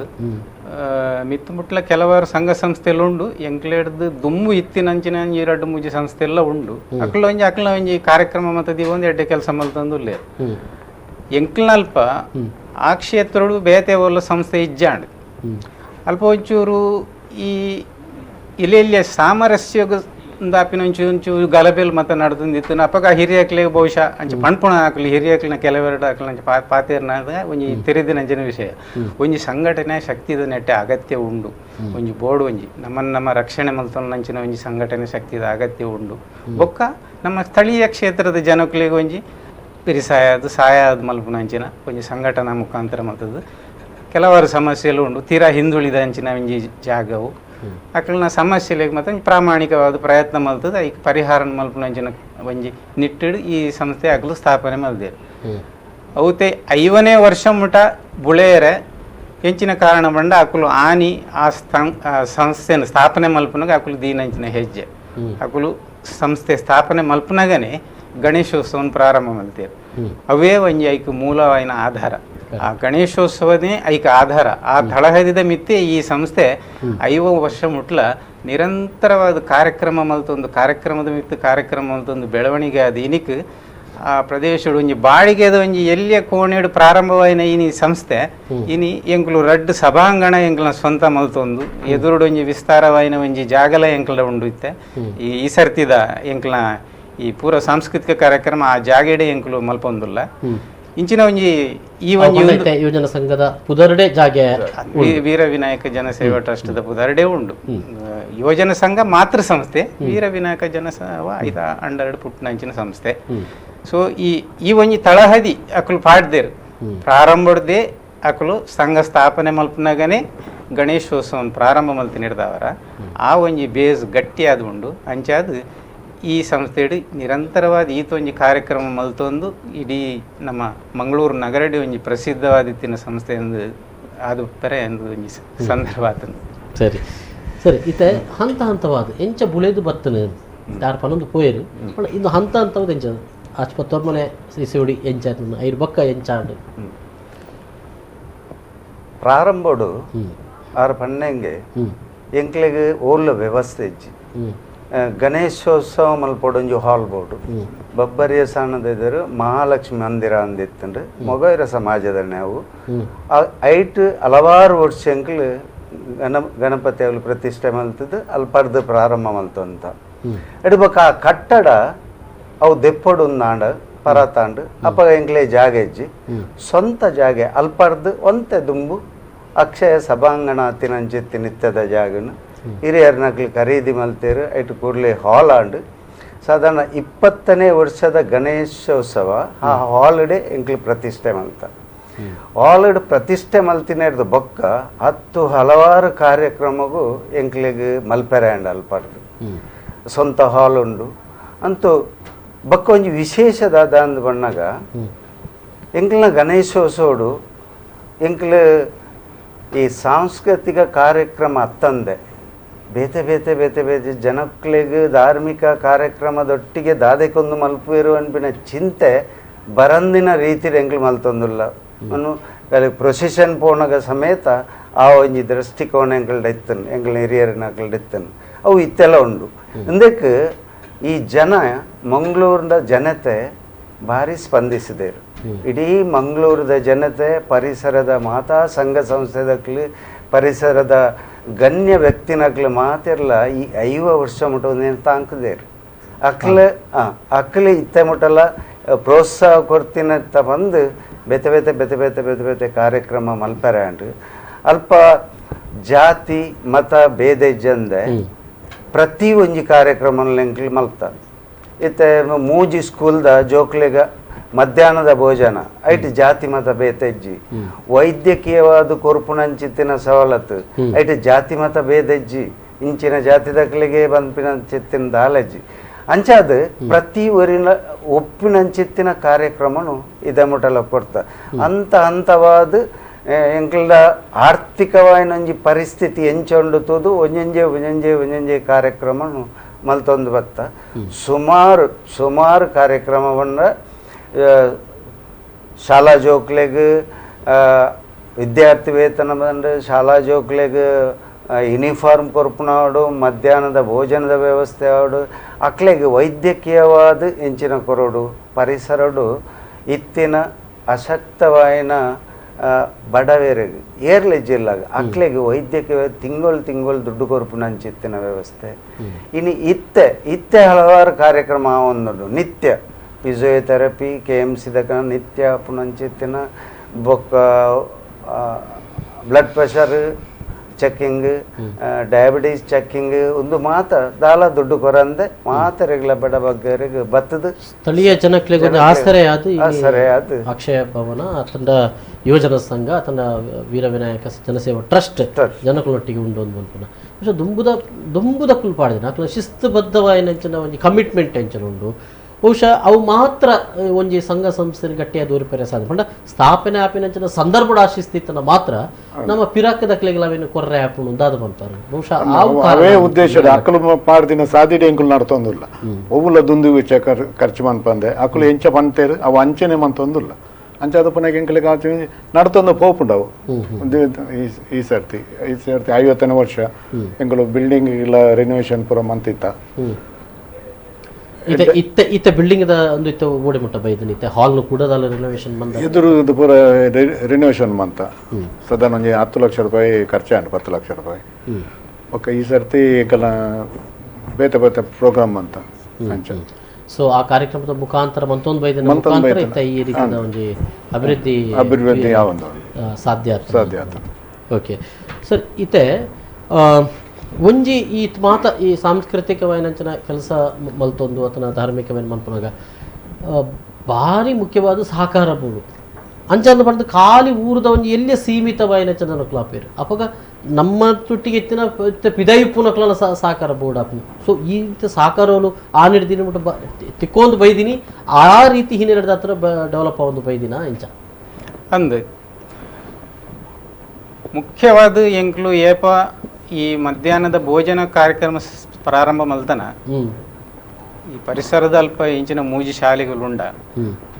[SPEAKER 2] ಮಿತ್ತುಮುಟ್ಲ ಕೆಲವಾರು ಸಂಘ ಸಂಸ್ಥೆಲ್ಲ ಉಂಡು. ಎಂಕ್ಲೇಡ್ದು ದುಮ್ಮು ಇತ್ತಿನಂಚಿನ ಎರಡು ಮೂಜಿ ಸಂಸ್ಥೆ ಎಲ್ಲ ಉಂಡು. ಅಕ್ಲ ಒಂಜಿ ಅಕ್ಲ ಒಂಜಿ ಕಾರ್ಯಕ್ರಮ ಮತ್ತೆ ಒಂದು ಎಡ್ಡೆ ಕೆಲಸ ಮಲ್ತಂದು ಉಲ್ಲೇರು. ಎಂಕ್ಲನಲ್ಪ ಆ ಕ್ಷೇತ್ರಡು ಬೇತೆ ಒಲ್ಲ ಸಂಸ್ಥೆ ಇಜ್ಜಾಂಡ್ ಅಲ್ಪ ಒಂಚೂರು ಈ ಇಲ್ಲೆಲ್ಲ ಸಾಮರಸ್ಯ ದಾಪಿನ ಒಂಚೂರು ಒಂಚೂರು ಗಲಭೆಲ್ ಮತ್ತೆ ನಡೆದಿತ್ತು. ಅಪಗ ಹಿರಿಯಕ್ಲೆ ಬಹುಶಃ ಅಂಚೆ ಪಣ್ಪುಣ ಹಾಕಲಿ ಹಿರಿಯಕ್ಲಿನ ಕೆಲವೆರಡು ಹಾಕಲಿ ಅಂಚೆ ಪಾತೇರ್ನ ಒಂಜಿ ತೆರೆದಿನಂಚಿನ ವಿಷಯ. ಒಂಜಿ ಸಂಘಟನೆ ಶಕ್ತಿದ ನೆಟ್ಟೆ ಅಗತ್ಯ ಉಂಡು. ಒಂಜಿ ಬೋರ್ಡ್ ಒಂಜಿ ನಮ್ಮನ್ನು ನಮ್ಮ ರಕ್ಷಣೆ ಮಲ್ತೊಂಚಿನ ಒಂಜಿ ಸಂಘಟನೆ ಶಕ್ತಿದ ಅಗತ್ಯ ಉಂಡು. ಬೊಕ್ಕ ನಮ್ಮ ಸ್ಥಳೀಯ ಕ್ಷೇತ್ರದ ಜನಕ್ಕಳಿಗೆ ಒಂಜಿ ಪಿರಿಸಾಯದು ಸಹಾಯ ಮಲ್ಪುನಂಚಿನ ಒಂಜಿ ಸಂಘಟನಾ ಮುಖಾಂತರ ಮಲ್ತದ್ದು ಕೆಲವಾರು ಸಮಸ್ಯೆಗಳು ಉಂಡು. ತೀರಾ ಹಿಂದುಳಿದ ಅಂಚಿನ ಒಂಜಿ ಜಾಗವು ಅಕ್ಕಲ್ನ ಸಮಸ್ಯೆಗಳಿಗೆ ಮತ್ತು ಪ್ರಾಮಾಣಿಕವಾದ ಪ್ರಯತ್ನ ಮಲ್ತದ ಈ ಪರಿಹಾರ ಮಲ್ಪುನಂಚಿನ ಒಂಜಿ ನಿಟ್ಟಿಡು ಈ ಸಂಸ್ಥೆ ಆಗಲು ಸ್ಥಾಪನೆ ಮಲ್ದೇರು. ಅವತೆ 50ನೇ ವರ್ಷ ಮುಟ ಬುಳೆಯರೆ ಹೆಚ್ಚಿನ ಕಾರಣ ಬಂಡ ಅಕುಲು ಆನಿ ಆ ಸಂಸ್ಥೆಯನ್ನು ಸ್ಥಾಪನೆ ಮಲ್ಪನಾಗ ಅಕುಲು ದೀನಂಚಿನ ಹೆಜ್ಜೆ ಅಕುಲು ಸಂಸ್ಥೆ ಸ್ಥಾಪನೆ ಮಲ್ಪನಾಗನೇ ಗಣೇಶೋತ್ಸವನ ಪ್ರಾರಂಭ ಮಲ್ತೇರು. ಅವೇ ಒಂಜಿ ಐಕ್ ಮೂಲವಾಯಿನ ಆಧಾರ. ಆ ಗಣೇಶೋತ್ಸವನೇ ಐಕ ಆಧಾರ. ಆ ತಳಹದಿದ ಮಿತ್ತೆ ಈ ಸಂಸ್ಥೆ 50 ವರ್ಷ ಮುಟ್ಲ ನಿರಂತರವಾದ ಕಾರ್ಯಕ್ರಮ ಮಲ್ತೊಂದು ಕಾರ್ಯಕ್ರಮದ ಮಿತ್ತು ಕಾರ್ಯಕ್ರಮ ಮಲ್ತೊಂದು ಬೆಳವಣಿಗೆ ಅದು ಇನಿಕ್ ಆ ಪ್ರದೇಶಡು ಒಂಜಿ ಬಾಡಿಗೆದ ಒಂಜಿ ಎಲ್ಲಿಯ ಕೋಣೆಡು ಪ್ರಾರಂಭವಾಯಿನ ಇನಿ ಸಂಸ್ಥೆ ಇನಿ ಎಂಕುಲು ರಡ್ಡ್ ಸಭಾಂಗಣ ಎಂಕುಲ ಸ್ವಂತ ಮಲ್ತೊಂದು ಎದುರುಡು ಒಂಜಿ ವಿಸ್ತಾರವಾಯಿನ ಒಂಜಿ ಜಾಗಲ ಎಂಕುಲ ಉಂಡು ಇತ್ತೆ. ಈ ಸರ್ತಿದ ಎಂಕುಲ ಈ ಪೂರ ಸಾಂಸ್ಕೃತಿಕ ಕಾರ್ಯಕ್ರಮ ಆ ಜಾಗೆಡೆ ಎಂಕುಲು ಮಲ್ಪೊಂದುಲ್ಲ. ಇಂಚಿನ ಒಂಜಿ ಈ ಒಂಜಿ
[SPEAKER 1] ಯುವಜನ ಸಂಘದ ಪುದರ್ಡೆ ಜಾಗೆ
[SPEAKER 2] ವೀರ ವಿನಾಯಕ ಜನಸೇವಾ ಟ್ರಸ್ಟ್ the ಪುದರ್ಡೆ ಉಂಡು. ಯುವಜನ ಸಂಘ ಮಾತೃ ಸಂಸ್ಥೆ, ವೀರ ವಿನಾಯಕ ಜನಸೇವಾ ಐದ ಅಂಡರ್ಡ್ ಪುಟ್ಟನಂಚಿನ ಸಂಸ್ಥೆ. ಸೊ ಈ ಈ ಒಂಜಿ ತಳಹದಿ ಅಕುಲು ಪಾಡ್ದೇರು ಪ್ರಾರಂಭದೇ ಅಕುಲು ಸಂಘ ಸ್ಥಾಪನೆ ಮಲ್ಪನಾಗನೆ ಗಣೇಶೋತ್ಸವ ಪ್ರಾರಂಭ ಮಲ್ತಿ ನೀಡ್ದವರ ಆ ಒಂಜಿ ಬೇಸ್ ಗಟ್ಟಿಯಾದ ಉಂಡು. ಅಂಚಾದ ಈ ಸಂಸ್ಥೆಡು ನಿರಂತರವಾದ ಈತೊಂಜಿ ಕಾರ್ಯಕ್ರಮ ಮಲ್ತೊಂದು ಇಡೀ ನಮ್ಮ ಮಂಗಳೂರು ನಗರಡಿ ಒಂಜಿ ಪ್ರಸಿದ್ಧವಾದಿತ್ತಿನ ಸಂಸ್ಥೆ ಎಂದು ಅದು ಪರೆ ಎಂದು ಒಂಜಿ ಸಂದರ್ಭ ಆತನು.
[SPEAKER 1] ಸರಿ ಸರಿ, ಇತ್ತೆ ಹಂತ ಹಂತವಾದ ಎಂಚ ಬುಳೆದು ಬತ್ತನೆ ಯಾರು ಪನೊಂದು ಪೋಯರು ಇದು ಹಂತ ಹಂತವಾದ ಎಂಚ ಆಸ್ಪತ್ರೆ ಶ್ರೀ ಎಂಚ ಐರು ಬಕ್ಕ ಎಂಚಾಂಡು
[SPEAKER 3] ಪ್ರಾರಂಭಡು ಆರು ಪಣ್ಣೆಂಗೆ ಎಂಕ್ಲೆಗ್ ಓಲ್ಲ ವ್ಯವಸ್ಥೆ ಇಜ್ಜಿ. ಗಣೇಶೋತ್ಸವ ಮಲ್ಪೊಡೊಂಜಿ ಹಾಲ್ ಬೋರ್ಡು ಬಬ್ಬರಿಯ ಸಾಣದಿದ್ದರು ಮಹಾಲಕ್ಷ್ಮಿ ಮಂದಿರ ಅಂದಿತ್ತಂಡ್ರೆ ಮೊಗೈರ ಸಮಾಜದ ನಾವು ಐಟ್ ಹಲವಾರು ವರ್ಷ ಎಂಕ್ಲು ಗಣಪತಿ ಅವಳು ಪ್ರತಿಷ್ಠೆ ಮಲ್ತದ್ದು ಅಲ್ಪರ್ದು ಪ್ರಾರಂಭ ಮಲ್ತು ಅಂತ ಎಡ್ಬಕ ಆ ಕಟ್ಟಡ ಅವು ದೆಪ್ಪೊಡು ನಾಂಡ ಪರತಾಂಡು ಅಪ್ಪ ಎಂಕ್ಲೆ ಜಾಗ ಇಜ್ಜಿ ಸ್ವಂತ ಜಾಗೆ ಅಲ್ಪರ್ದು ಒಂತೆ ದುಂಬು ಅಕ್ಷಯ ಸಭಾಂಗಣ ತಿನಂಚಿತ್ತಿ ನಿತ್ಯದ ಜಾಗನು ಹಿರಿಯರ್ನಕ್ಲು ಖರೀದಿ ಮಲ್ತೇರು ಐಟು ಕೂಡಲೇ ಹಾಲ್ ಆಂಡ್ ಸಾಧಾರಣ 20ನೇ ವರ್ಷದ ಗಣೇಶೋತ್ಸವ ಆ ಹಾಲಿಡೆ ಎಂಕ್ಲು ಪ್ರತಿಷ್ಠೆ ಮಲ್ತ ಹಾಲಿಡ್ ಪ್ರತಿಷ್ಠೆ ಮಲ್ತಿನೇರ್ದು ಬೊಕ್ಕ 10 ಹಲವಾರು ಕಾರ್ಯಕ್ರಮಗೂ ಎಂಕ್ಲಿಗೆ ಮಲ್ಪೆರೆ ಆಂಡ್ ಅಲ್ಪರ್ದು ಸ್ವಂತ ಹಾಲ್ ಉಂಡು ಅಂತೂ ಬೊಕ್ಕ ಒಂಜಿ ವಿಶೇಷದಾದ ಅಂದ್ ಬಣ್ಣಗ ಎಂಕ್ಲಿನ ಗಣೇಶೋತ್ಸವಡು ಎಂಕ್ಲು ಈ ಸಾಂಸ್ಕೃತಿಕ ಕಾರ್ಯಕ್ರಮ ಅತ್ತಂದೆ ಬೇತೆ ಬೇತೆ ಬೇತೆ ಬೇತೆ ಜನಕ್ಲೆಗ್ ಧಾರ್ಮಿಕ ಕಾರ್ಯಕ್ರಮದೊಟ್ಟಿಗೆ ದಾದೆಕೊಂದು ಮಲ್ಪುವೆರು ಅನ್ಪಿನ ಚಿಂತೆ ಬರಂದಿನ ರೀತಿ ಎಂಕ್ಲು ಮಲ್ತೊಂದುಲ್ಲ ಅನ್ನು ಪ್ರೊಸೆಷನ್ ಪೋಣಗ ಸಮೇತ ಆ ಒಂಜಿ ದೃಷ್ಟಿಕೋನ ಎಂಕಲ್ಡ ಇತ್ತನ್ ಎಂಕಲ್ನ ಹಿರಿಯರಿನ ಅಕಲ್ಡ ಇತ್ತನ್ ಅವು ಇತ್ತೆಲ್ಲ ಉಂಡು. ಇಂದಕ್ಕೆ ಈ ಜನ ಮಂಗಳೂರಿನ ಜನತೆ ಭಾರಿ ಸ್ಪಂದಿಸಿದರು. ಇಡೀ ಮಂಗಳೂರದ ಜನತೆ ಪರಿಸರದ ಮಾತಾ ಸಂಘ ಸಂಸ್ಥೆದಕ್ಲು ಪರಿಸರದ ಗಣ್ಯ ವ್ಯಕ್ತಿನಕ್ಲು ಮಾತಿರಲ ಈ 50 ವರ್ಷ ಮುಟ್ಟ ಒಂದೇನು ತಾಂಕದೇರು ಅಕ್ಲೆ ಅಕ್ಲೆ ಇತ್ತೆ ಮುಟ್ಟಲ್ಲ ಪ್ರೋತ್ಸಾಹ ಕೊಡ್ತೀನಂತ ಬಂದು ಬೇತೆ ಬೇತೆ ಬೇತೆ ಬೇತೆ ಬೇತೆ ಬೇತೆ ಕಾರ್ಯಕ್ರಮ ಮಲ್ಪರೆ ಅಂಡ್ ಅಲ್ಪ ಜಾತಿ ಮತ ಭೇದ ಇಜ್ಜಂದೆ ಪ್ರತಿ ಒಂಜಿ ಕಾರ್ಯಕ್ರಮ ಎಂಕ್ಲು ಮಲ್ತ. ಇತ್ತೆ ಮೂಜಿ ಸ್ಕೂಲ್ದ ಜೋಕ್ಲೆಗ ಮಧ್ಯಾಹ್ನದ ಭೋಜನ ಐಟ್ ಜಾತಿ ಮತ ಭೇದ ಇಜ್ಜಿ, ವೈದ್ಯಕೀಯವಾದ ಕೊರ್ಪುನಂಚಿತ್ತಿನ ಸವಲತ್ತು ಐಟ್ ಜಾತಿ ಮತ ಭೇದ ಇಜ್ಜಿ, ಇಂಚಿನ ಜಾತಿದಕ್ಲಿಗೆ ಬಂದ್ಪಿನಂಚಿತ್ತಿನ ದಾಲಜ್ಜಿ ಅಂಚಾದ ಪ್ರತಿ ಊರಿನ ಒಪ್ಪಿನಂಚಿತ್ತಿನ ಕಾರ್ಯಕ್ರಮನು ಇದ ಮುಟ್ಟಲ ಕೊಡ್ತ. ಅಂತ ಹಂತವಾದ ಎಂಕಲ್ದ ಆರ್ಥಿಕವಾಯಿನೊಂಜಿ ಪರಿಸ್ಥಿತಿ ಎಂಚೊಂಡುತ್ತದು ಒಂಜೊಂಜೆ ಒಂಜೊಂಜೆ ಒಂಜೊಂಜೆ ಕಾರ್ಯಕ್ರಮನು ಮಲ್ತೊಂದು ಬತ್ತ. ಸುಮಾರು ಸುಮಾರು ಕಾರ್ಯಕ್ರಮವನ್ನು ಶಾಲಾ ಜೋಕ್ಲೆಗ್ ವಿದ್ಯಾರ್ಥಿ ವೇತನ ಬಂದು ಶಾಲಾ ಜೋಕ್ಲೆಗ್ ಯೂನಿಫಾರ್ಮ್ ಕೊರ್ಪುನಾಡು, ಮಧ್ಯಾಹ್ನದ ಭೋಜನದ ವ್ಯವಸ್ಥೆ ಆಡು, ಅಕ್ಲೆಗ್ ವೈದ್ಯಕೀಯವಾದ ಎಂಚಿನ ಕೊರಡು ಪರಿಸರಡು ಇತ್ತಿನ ಅಶಕ್ತವಾಯಿನ ಬಡವೇರಿಗೆ ಏರ್ಲೆ ಜಿಲ್ಲಾಗ ಅಕ್ಲೆಗ್ ವೈದ್ಯಕೀಯ ತಿಂಗಳು ತಿಂಗಳು ದುಡ್ಡು ಕೊರ್ಪುನಂಚಿತ್ತಿನ ವ್ಯವಸ್ಥೆ. ಇನ್ನು ಇತ್ತೆ ಇತ್ತೆ ಹಲವಾರು ಕಾರ್ಯಕ್ರಮ ಒಂದುಂಡು. ನಿತ್ಯ physiotherapy K M C ದಕ ನಿತ್ಯ ಪುನಂಚಿತ್ತಿನ ಬೊಕ್ಕ blood pressure checking, diabetes checking ಒಂದು ಮಾತ ದಾಲ ದುಡ್ಡು ಕೊರಂದೆ ಮಾತರೆಗಳ ಬಡ ಬಗ್ಗರಿಗೆ ಬತ್ತದ
[SPEAKER 1] ಸ್ಥಳೀಯ ಜನಕ್ಲೆಗ್ ಒಂಜಿ ಆಸರೆ ಆದ್ ಅಕ್ಷಯ ಭವನ ಅತಂಡ ಯುವಜನ ಸಂಘ ಅತಂಡ ವೀರವಿನಾಯಕ ಜನಸೇವಾ ಟ್ರಸ್ಟ್ ಜನಕುಲೊಟ್ಟಿಗೆ ಉಂಡು ಒಂದು ಮನ್ಪುನ ಬಹುಶಃ ದುಂಬುದ ದುಂಬುದಕ್ಕುಲು ಪಾಡ್ದಿನ ಅಕ್ಲ ಶಿಸ್ತುಬದ್ಧವಾಯಿನಂಚಿನ ಒಂಜಿ ಕಮಿಟ್ಮೆಂಟ್ ಎಂಚನ ಉಂಡು. ಬಹುಶಃ ಅವು ಮಾತ್ರ ಒಂಜಿ ಸಂಘ ಸಂಸ್ಥೆ ಗಟ್ಟಿಯಾದ ಊರಿಪೆರೆ ಸಾಧ್ಯ. ಪಂಡ ಸ್ಥಾಪನೆ ಆಪಿನಂಚಿನ ಸಂದರ್ಭ ಆಶಿಸ್ತಿತ್ತನ ಮಾತ್ರ ನಮ್ಮ ಪಿರಾಕದಕ್ಲೆಗ್ ಅವೇನು ಕೊರ್ರೆ ಆಪುಂಡು ಉಂದಾದ ಪನ್ಪಾರು. ಬಹುಶಃ
[SPEAKER 4] ಅವೇ ಉದ್ದೇಶ ಅಕ್ಕಲು ಪಾಡ್ದಿನ ಸಾದಿಡೆ ಎಂಕುಲು ನಡ್ತೊಂದುಲ್ಲ ಒವ್ವುಲ ದುಂದು ವೆಚ್ಚ ಖರ್ಚು ಮನ್ಪಂದೆ ಅಕ್ಕಲು ಎಂಚ ಪಂತೇರು ಅವು ಅಂಚನೆ ಮಂತೊಂದುಲ್ಲ ಅಂಚಾದ ಪುನಃ ಎಂಕುಲಿಗೆ ಆಚೆ ನಡ್ತೊಂದು ಪೋಪುಂಡವು. ಈ ಸರ್ತಿ 50ನೇ ವರ್ಷ ಎಂಕುಲು ಬಿಲ್ಡಿಂಗ್ ಇಲ್ಲ ರಿನೋವೇಷನ್ ಪೂರ ಮಂತಿತ್ತ.
[SPEAKER 1] ಇತ್ತೆ ಇತ್ತೆ ಇತ್ತೆ ಬಿಲ್ಡಿಂಗ್ the ಒಂದು ಇತ್ತೆ ಓಡಿ ಮುಟ್ಟ ಬೈದನ್ ಇತ್ತೆ ಹಾಲ್ ಕೂಡ ದಾಲ ರಿನೋವೇಷನ್ ಬಂದ
[SPEAKER 4] ಎದುರು ಇದು ಪೂರ ರಿನೋವೇಷನ್ ಮಂತ ಸಾಧಾರಣ ಒಂಜಿ 10 ಲಕ್ಷ ರೂಪಾಯಿ ಖರ್ಚಾಂಡು 10 ಲಕ್ಷ ರೂಪಾಯಿ. ಓಕೆ ಈ ಸರ್ತಿ ಎಂಕಲ್ನ ಬೇತೆ ಬೇತೆ ಪ್ರೋಗ್ರಾಮ್ ಅಂತ ಅಂಚ.
[SPEAKER 1] ಸೊ ಆ ಕಾರ್ಯಕ್ರಮದ ಮುಖಾಂತರ ಮಂತೊಂದು ಬೈದನ ಮುಖಾಂತರ ಇತ್ತೆ ಈ ರೀತಿಯ ಒಂಜಿ ಅಭಿವೃದ್ಧಿ
[SPEAKER 4] ಅಭಿವೃದ್ಧಿ ಯಾವೊಂದು
[SPEAKER 1] ಸಾಧ್ಯ
[SPEAKER 4] ಸಾಧ್ಯ ಆತ.
[SPEAKER 1] ಓಕೆ ಸರ್, ಇತ್ತೆ ಒಂಜಿ ಈ ಮಾತ ಈ ಸಾಂಸ್ಕೃತಿಕವಾಯಿನಂಚಿನ ಕೆಲಸ ಮಲ್ತೊಂದು ಅಥವಾ ಧಾರ್ಮಿಕವಾಯಿನ ಮನ್ಪುನಗ ಭಾರಿ ಮುಖ್ಯವಾದ ಸಹಕಾರ ಬೋಡು ಅಂಚಂದ ಪಂಡ್ದ್ ಖಾಲಿ ಊರದ ಒಂಜಿ ಎಲ್ಲಿಯ ಸೀಮಿತವಾಯಿನಂಚಿನ ನಕುಲಾಪೇರು ಅಪಗ ನಮ್ಮ ತುಟ್ಟಿಗೆ ಎತ್ತಿನ ಪಿದೈಪುನಕ್ಲನ ಸಹಕಾರ ಬೋರ್ಡ್ ಆಪುನು. ಸೊ ಈ ರೀತಿ ಸಹಕಾರಗಳು ಆ ಹಿಡ್ದಿನಿ ಮುಟ್ಟ ತಿಕ್ಕೊಂದು ಬೈದಿನಿ ಆ ರೀತಿ ಹಿನ್ನೆಲೆದ ಹತ್ರ ಡೆವಲಪ್ ಆವೊಂದು ಬೈದಿನ ಇಂಚ
[SPEAKER 2] ಅಂದ್ ಮುಖ್ಯವಾದ ಎಂಕ್ಲು ಏಪ ಈ ಮಧ್ಯಾಹ್ನದ ಭೋಜನ ಕಾರ್ಯಕ್ರಮ ಪ್ರಾರಂಭ ಮಲ್ತನ ಈ ಪರಿಸರದ ಅಲ್ಪ ಇಂಚಿನ ಮೂಜಿ ಶಾಲೆಗಳುಂಡ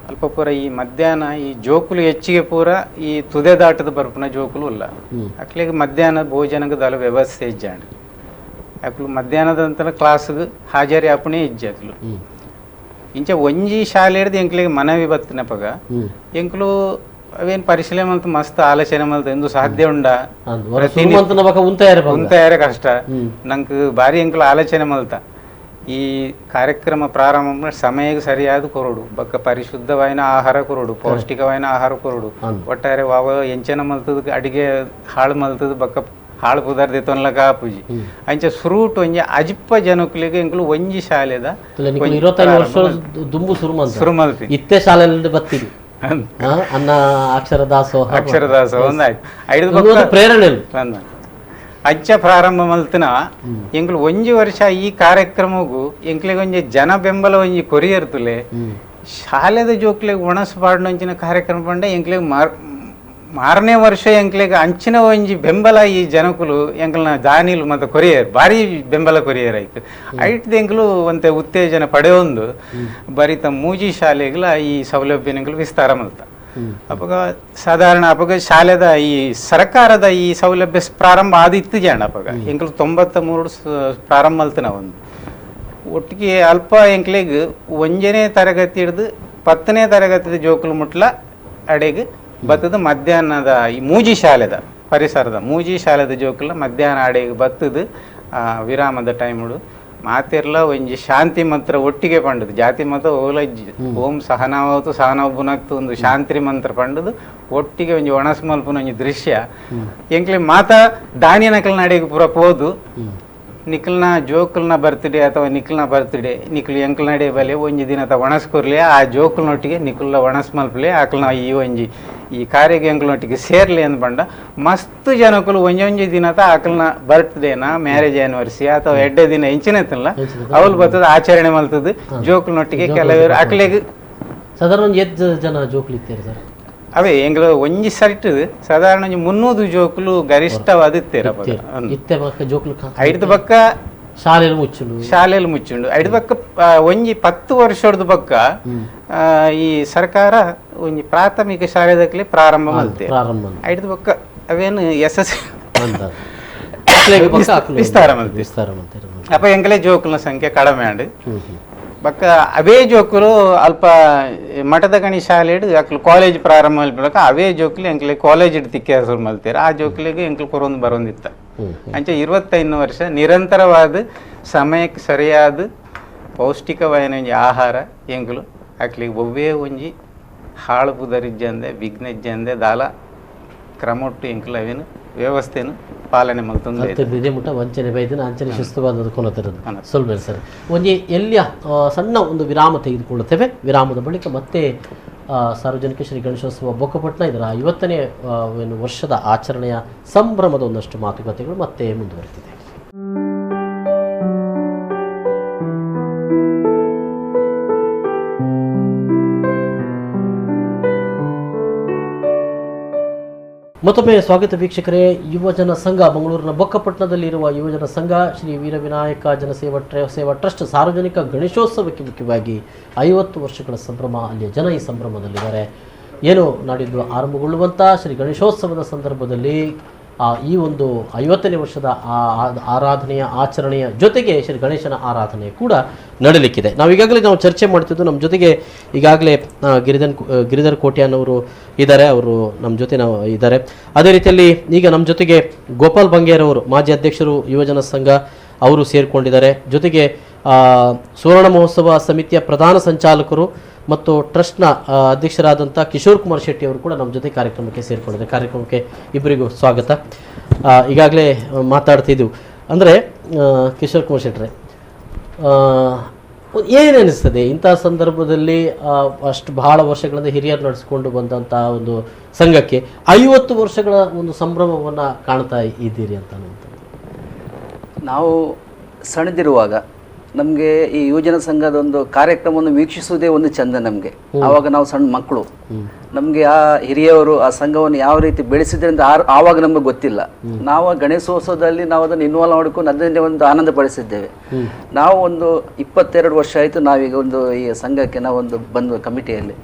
[SPEAKER 2] ಅಲ್ಪ ಪೂರ ಈ ಮಧ್ಯಾಹ್ನ ಈ ಜೋಕುಲು ಹೆಚ್ಚಿಗೆ ಪೂರ ಈ ತುದೆ ದಾಟದ ಬರ್ಪುನ ಜೋಕುಲು ಇಲ್ಲ ಅಕ್ಲಿಗೆ ಮಧ್ಯಾಹ್ನ ಭೋಜನಕ್ಕೆ ದಾಲ ವ್ಯವಸ್ಥೆ ಇಜ್ಜಾಂಡ್ ಅಕ್ಲು ಮಧ್ಯಾಹ್ನದಂತರ ಕ್ಲಾಸ್ಗೆ ಹಾಜರಿ ಆಪುಣೆ ಇಜ್ಜಿ ಅಕ್ಲು ಇಂಚ ಒಂಜಿ ಶಾಲೆ ಹಿಡ್ದು ಎಂಕ್ಲಿಗೆ ಮನವಿ ಬತ್ತಿನಪಗ ಎಂಕ್ಲು ಅವೇನು ಪರಿಶೀಲನೆ ಮಲ್ತು ಮಸ್ತ್ ಆಲೋಚನೆ ಮಲ್ತು ಎಂದು ಸಾಧ್ಯ ಉಂಡ ಉಂತಾಯಾರೆ ಕಷ್ಟ ನಂಗೆ ಭಾರಿ ಎಂಕ್ಲು ಆಲೋಚನೆ ಮಲ್ತ ಈ ಕಾರ್ಯಕ್ರಮ ಪ್ರಾರಂಭ ಸಮಯಕ್ಕೆ ಸರಿಯಾದ ಕೊರಡು ಬಕ್ಕ ಪರಿಶುದ್ಧವಾಯಿನ ಆಹಾರ ಕೊರಡು ಪೌಷ್ಟಿಕವಾಯಿನ ಆಹಾರ ಕೊರಡು ಒಟ್ಟಾರೆ ವಾವ ಎಂಚನ ಮಲ್ತದ ಅಡಿಗೆ ಹಾಳು ಮಲ್ತದ ಬಕ್ಕ ಹಾಳು ಪದಾರ್ಥ ತೊನ್ಲಕ ಆಪುಜಿ ಅಂಚ ಸುರೂಟ್ ಒಂಜಿ ಅಜಿಪ್ಪ ಜನಕುಲಿಗೆ ಎಂಕ್ಲು ಒಂಜಿ ಶಾಲೆದ
[SPEAKER 1] ಶುರು ಮಲ್ತಿ ಇತ್ತೆ ಶಾಲೆಯಲ್ಲಿ ಬತ್ತೀನಿ ಅನ್ನ ಅಕ್ಷರ ದಾಸೋಹ
[SPEAKER 2] ಅಕ್ಷರ ದಾಸೋಹ ಒಂದಾಯ್ತು
[SPEAKER 1] ಪ್ರೇರಣೆ
[SPEAKER 2] ಅಂಚ ಪ್ರಾರಂಭ ಮಲ್ತನ ಎಂಕ್ಲು ಒಂಜಿ ವರ್ಷ ಈ ಕಾರ್ಯಕ್ರಮಗೂ ಎಂಕ್ಲಿಗೆ ಒಂಜಿ ಜನ ಬೆಂಬಲ ಒಂಜಿ ಕೊರಿಯರ್ತುಲೆ ಶಾಲೆದ ಜೋಕ್ಲೆಗ್ ಒಣಸು ಪಾಡ್ನೊಂಚಿನ ಕಾರ್ಯಕ್ರಮ ಪಂಡ ಎಂಕ್ಲೆಗ್ ಮಾರನೇ ವರ್ಷ ಎಂಕ್ಲೆಗ್ ಅಂಚಿನ ಒಂಜಿ ಬೆಂಬಲ ಈ ಜನಕುಲು ಎಂಕ್ಲನ ದಾನಿಲು ಮತ್ತು ಕೊರಿಯರ್ ಭಾರಿ ಬೆಂಬಲ ಕೊರಿಯರ್ ಆಯ್ತು ಐಟ್ದ ಎಂಕ್ಲು ಒಂತೆ ಉತ್ತೇಜನ ಪಡೆಯೊಂದು ಬರಿತ ಮೂಜಿ ಶಾಲೆಗಳ ಈ ಸೌಲಭ್ಯನೆಂಕ್ಲು ವಿಸ್ತಾರ ಮಲ್ತ. ಅಪಗ ಸಾಧಾರಣ ಅಪಗ ಶಾಲೆದ ಈ ಸರ್ಕಾರದ ಈ ಸೌಲಭ್ಯ ಪ್ರಾರಂಭ ಆದಿತ್ತು ಜಾಣ. ಅಪಗ ಎಂಕಲು 93 ಪ್ರಾರಂಭ ಮಲ್ತನ ಒಂದು ಒಟ್ಟಿಗೆ ಅಲ್ಪ ಎಂಕ್ಲೆಗ್ 1ನೇ ತರಗತಿ ಹಿಡ್ದು 10ನೇ ತರಗತಿದ ಜೋಕುಲು ಮುಟ್ಲ ಅಡೆಗೆ ಬತ್ತದ ಮಧ್ಯಾಹ್ನದ ಈ ಮೂಜಿ ಶಾಲೆದ ಪರಿಸರದ ಮೂಜಿ ಶಾಲೆದ ಜೋಕುಲ ಮಧ್ಯಾಹ್ನ ಅಡೆಗೆ ಬತ್ತದ ವಿರಾಮದ ಟೈಮುಡು ಮಾತೆರ್ಲ ಒಂಜಿ ಶಾಂತಿ ಮಂತ್ರ ಒಟ್ಟಿಗೆ ಪಂಡದು ಜಾತಿ ಮತ ಓಲಜ್ಜಿ ಓಂ ಸಹನಾವತು ಸಹನಾವ್ ಬುನಕ್ತು ಒಂದು ಶಾಂತಿ ಮಂತ್ರ ಪಂಡದು ಒಟ್ಟಿಗೆ ಒಂಜಿ ಒಣಸ್ ಮಲ್ಪುನ ಒಂಜಿ ದೃಶ್ಯ ಎಂಕ್ಲೆ ಮಾತಾ ದಾನಿಯ ನಕಲ್ ನಡೆಗೆ ಪೂರ ಪೋದು ನಿಖಲ್ನ ಜೋಕುಲ್ನ ಬರ್ತ್ಡೇ ಅಥವಾ ನಿಖಲ್ನ ಬರ್ತ್ಡೇ ನಿಖಲ್ ಎಂಕ್ಲ ನಡೆ ಬಲೆ ಒಂಜಿ ದಿನ ತ ಒಣಸ್ ಕೊರ್ಲೆ ಆ ಜೋಕುಲ್ನೊಟ್ಟಿಗೆ ನಿಖಲ್ನ ಒಣಸ್ ಮಲ್ಪಲೆ ಆಕಲ್ನ ಈ ಒಂಜಿ ಈ ಕಾರ್ಯಕ್ಕೆ ಎಂಕ್ಲನೊಟ್ಟಿಗೆ ಸೇರ್ಲಿ ಅಂದ್ ಬಂಡ ಮಸ್ತ್ ಜನಕುಲು ಒಂಜೊಂಜಿ ದಿನ ತ ಆಕಲ್ನ ಬರ್ತ್ಡೇನ ಮ್ಯಾರೇಜ್ ಆನಿವರ್ಸರಿ ಅಥವಾ ಎಡ್ಡೆ ದಿನ ಇಂಚಿನ ಅವಳು ಬರ್ತದ ಆಚರಣೆ ಮಲ್ತದ ಜೋಕುಲ್ನೊಟ್ಟಿಗೆ ಕೆಲವರು ಅಕ್ಲೆಗ್
[SPEAKER 1] ಸಾಧಾರಣ ಒಂಜಿ ಎದ್ದು ಜನ ಜೋಕುಲು ಇತ್ತೀರಿ ಸರ್?
[SPEAKER 2] ಅವೇ ಎಂಗ್ಲ ಒಂಜಿ ಸರಿಟ್ ಸಾಧಾರಣ ಒಂಜಿ 300 ಜೋಕುಲು ಗರಿಷ್ಠವಾದ ಇತ್ತೀರ.
[SPEAKER 1] ಇತ್ತೆ ಬಕ್ಕ ಜೋಕುಲು
[SPEAKER 2] ಐದು ಬಕ್ಕ
[SPEAKER 1] ಶಾಲೆಲು ಮುಚ್ಚುಂಡು,
[SPEAKER 2] ಶಾಲೆಲು ಮುಚ್ಚುಂಡು. ಐದು ಬಕ್ಕ ಒಂಜಿ 10 ವರ್ಷದ ಬಕ್ಕ ಈ ಸರ್ಕಾರ ಒಂಜಿ ಪ್ರಾಥಮಿಕ ಶಾಲೆದಕ್ಲೆ ಪ್ರಾರಂಭ ಮಲ್ತೆ. ಐದು ಬಕ್ಕ ಅವೇನು ಎಸ್ ಎಸ್ ವಿಸ್ತಾರ ಮಲ್ತೆ,
[SPEAKER 1] ವಿಸ್ತಾರ ಮಲ್ತೆ.
[SPEAKER 2] ಅಪ್ಪ ಎಂಗ್ಲೇ ಜೋಕುಲ್ನ ಸಂಖ್ಯೆ ಕಡಿಮೆ ಆಂಡ್ ಬಕ್ಕ ಅವೇ ಜೋಕುಲು ಅಲ್ಪ ಮಠದ ಗಣಿ ಶಾಲೆ ಅಕ್ಲು ಕಾಲೇಜ್ ಪ್ರಾರಂಭ ಮಲ್ಪಕ ಅವೇ ಜೋಕುಲು ಎಂಕ್ಲೆ ಕಾಲೇಜ್ ತಿಕ್ಕೆ ಶುರು ಮಲ್ತೀರ ಆ ಜೋಕುಲಿಗೆ ಎಂಕ್ಲು ಕೊರೊಂದು ಬರೋಂದಿತ್ತ. ಅಂಚೆ 25 ವರ್ಷ ನಿರಂತರವಾದ ಸಮಯಕ್ಕೆ ಸರಿಯಾದ ಪೌಷ್ಟಿಕವಾದ ಒಂಜಿ ಆಹಾರ ಎಂಕ್ಲು ಅಕ್ಲಿಗೆ ಒವ್ವೇ ಒಂಜಿ ಹಾಳು ಪುದರಿಜ್ಜಂದೆ ವಿಘ್ನಜ್ಜಂದೆ ದಾಲ ಕ್ರಮೊಟ್ಟು ಎಂಕ್ಲು ಅವೇನು ವ್ಯವಸ್ಥೆನು ಪಾಲನೆ ಮಲ್ತೊಂದು
[SPEAKER 1] ಇದೇ ಮುಟ್ಟ ವಂಚನೆ ಬೈದಿನ ಅಂಚನೆ ಶಿಸ್ತುವಾದ ಕೊನತಿರೋದು. ಸ್ವಲ್ಪ ಸರ್ ಒಂಜಿ ಎಲ್ಲಿಯ ಸಣ್ಣ ಒಂದು ವಿರಾಮ ತೆಗೆದುಕೊಳ್ಳುತ್ತೇವೆ. ವಿರಾಮದ ಬಳಿಕ ಮತ್ತೆ ಸಾರ್ವಜನಿಕ ಶ್ರೀ ಗಣೇಶೋತ್ಸವ ಬೊಕ್ಕಪಟ್ಟಣ ಇದರ 50ನೇ ಏನು ವರ್ಷದ ಆಚರಣೆಯ ಸಂಭ್ರಮದ ಒಂದಷ್ಟು ಮಾತುಕತೆಗಳು ಮತ್ತೆ ಮುಂದುವರೆದಿದೆ. ಮತ್ತೊಮ್ಮೆ ಸ್ವಾಗತ ವೀಕ್ಷಕರೇ. ಯುವಜನ ಸಂಘ ಮಂಗಳೂರಿನ ಬೊಕ್ಕಪಟ್ಟಣದಲ್ಲಿರುವ ಯುವಜನ ಸಂಘ ಶ್ರೀ ವೀರವಿನಾಯಕ ಜನಸೇವಾ ಸೇವಾ ಟ್ರಸ್ಟ್ ಸಾರ್ವಜನಿಕ ಗಣೇಶೋತ್ಸವಕ್ಕೆ ಮುಖ್ಯವಾಗಿ 50 ವರ್ಷಗಳ ಸಂಭ್ರಮ. ಅಲ್ಲಿಯ ಜನ ಈ ಸಂಭ್ರಮದಲ್ಲಿದ್ದಾರೆ. ಏನು ನಾಡಿದ್ದು ಆರಂಭಗೊಳ್ಳುವಂಥ ಶ್ರೀ ಗಣೇಶೋತ್ಸವದ ಸಂದರ್ಭದಲ್ಲಿ ಈ ಒಂದು 50ನೇ ವರ್ಷದ ಆರಾಧನೆಯ ಆಚರಣೆಯ ಜೊತೆಗೆ ಶ್ರೀ ಗಣೇಶನ ಆರಾಧನೆ ಕೂಡ ನಡೀಲಿಕ್ಕಿದೆ. ನಾವೀಗಾಗಲೇ ನಾವು ಚರ್ಚೆ ಮಾಡ್ತಿದ್ದು, ನಮ್ಮ ಜೊತೆಗೆ ಈಗಾಗಲೇ ಗಿರಿಧರ್ ಕೋಟ್ಯಾನ್ ಅವರು ಇದ್ದಾರೆ, ಅವರು ನಮ್ಮ ಜೊತೆ ನಾವು ಇದ್ದಾರೆ. ಅದೇ ರೀತಿಯಲ್ಲಿ ಈಗ ನಮ್ಮ ಜೊತೆಗೆ ಗೋಪಾಲ್ ಬಂಗೇರವರು, ಮಾಜಿ ಅಧ್ಯಕ್ಷರು ಯುವಜನ ಸಂಘ, ಅವರು ಸೇರಿಕೊಂಡಿದ್ದಾರೆ. ಜೊತೆಗೆ ಸುವರ್ಣ ಮಹೋತ್ಸವ ಸಮಿತಿಯ ಪ್ರಧಾನ ಸಂಚಾಲಕರು ಮತ್ತು ಟ್ರಸ್ಟ್ನ ಅಧ್ಯಕ್ಷರಾದಂಥ ಕಿಶೋರ್ ಕುಮಾರ್ ಶೆಟ್ಟಿ ಅವರು ಕೂಡ ನಮ್ಮ ಜೊತೆ ಕಾರ್ಯಕ್ರಮಕ್ಕೆ ಸೇರಿಕೊಂಡಿದ್ದಾರೆ. ಕಾರ್ಯಕ್ರಮಕ್ಕೆ ಇಬ್ಬರಿಗೂ ಸ್ವಾಗತ. ಈಗಾಗಲೇ ಮಾತಾಡ್ತಿದ್ದೆವು ಅಂದರೆ ಕಿಶೋರ್ ಕುಮಾರ್ ಶೆಟ್ಟರೆ, ಏನು ಅನ್ನಿಸ್ತದೆ ಇಂಥ ಸಂದರ್ಭದಲ್ಲಿ ಅಷ್ಟು ಬಹಳ ವರ್ಷಗಳಿಂದ ಹಿರಿಯರು ನಡೆಸಿಕೊಂಡು ಬಂದಂಥ ಒಂದು ಸಂಘಕ್ಕೆ 50 ವರ್ಷಗಳ ಒಂದು ಸಂಭ್ರಮವನ್ನು ಕಾಣ್ತಾ ಇದ್ದೀರಿ ಅಂತ ಅನ್ನುವಂಥದ್ದು?
[SPEAKER 5] ನಾವು ಸಣ್ಣದಿರುವಾಗ ನಮಗೆ ಈ ಯುವಜನ ಸಂಘದ ಒಂದು ಕಾರ್ಯಕ್ರಮವನ್ನು ವೀಕ್ಷಿಸುವುದೇ ಒಂದು ಚಂದ ನಮಗೆ. ಆವಾಗ ನಾವು ಸಣ್ಣ ಮಕ್ಕಳು, ನಮಗೆ ಆ ಹಿರಿಯವರು ಆ ಸಂಘವನ್ನು ಯಾವ ರೀತಿ ಬೆಳೆಸಿದ್ರಿಂದ ಆವಾಗ ನಮಗೆ ಗೊತ್ತಿಲ್ಲ. ನಾವು ಗಣೇಶೋತ್ಸವದಲ್ಲಿ ನಾವು ಅದನ್ನು ಇನ್ವಾಲ್ವ್ ಮಾಡಿಕೊಂಡು ಅದರಿಂದ ಒಂದು ಆನಂದ ಪಡಿಸಿದ್ದೇವೆ. ನಾವು ಒಂದು 22 ವರ್ಷ ಆಯಿತು ನಾವೀಗ ಒಂದು ಈ ಸಂಘಕ್ಕೆ ನಾವೊಂದು ಬಂದು ಕಮಿಟಿಯಲ್ಲಿ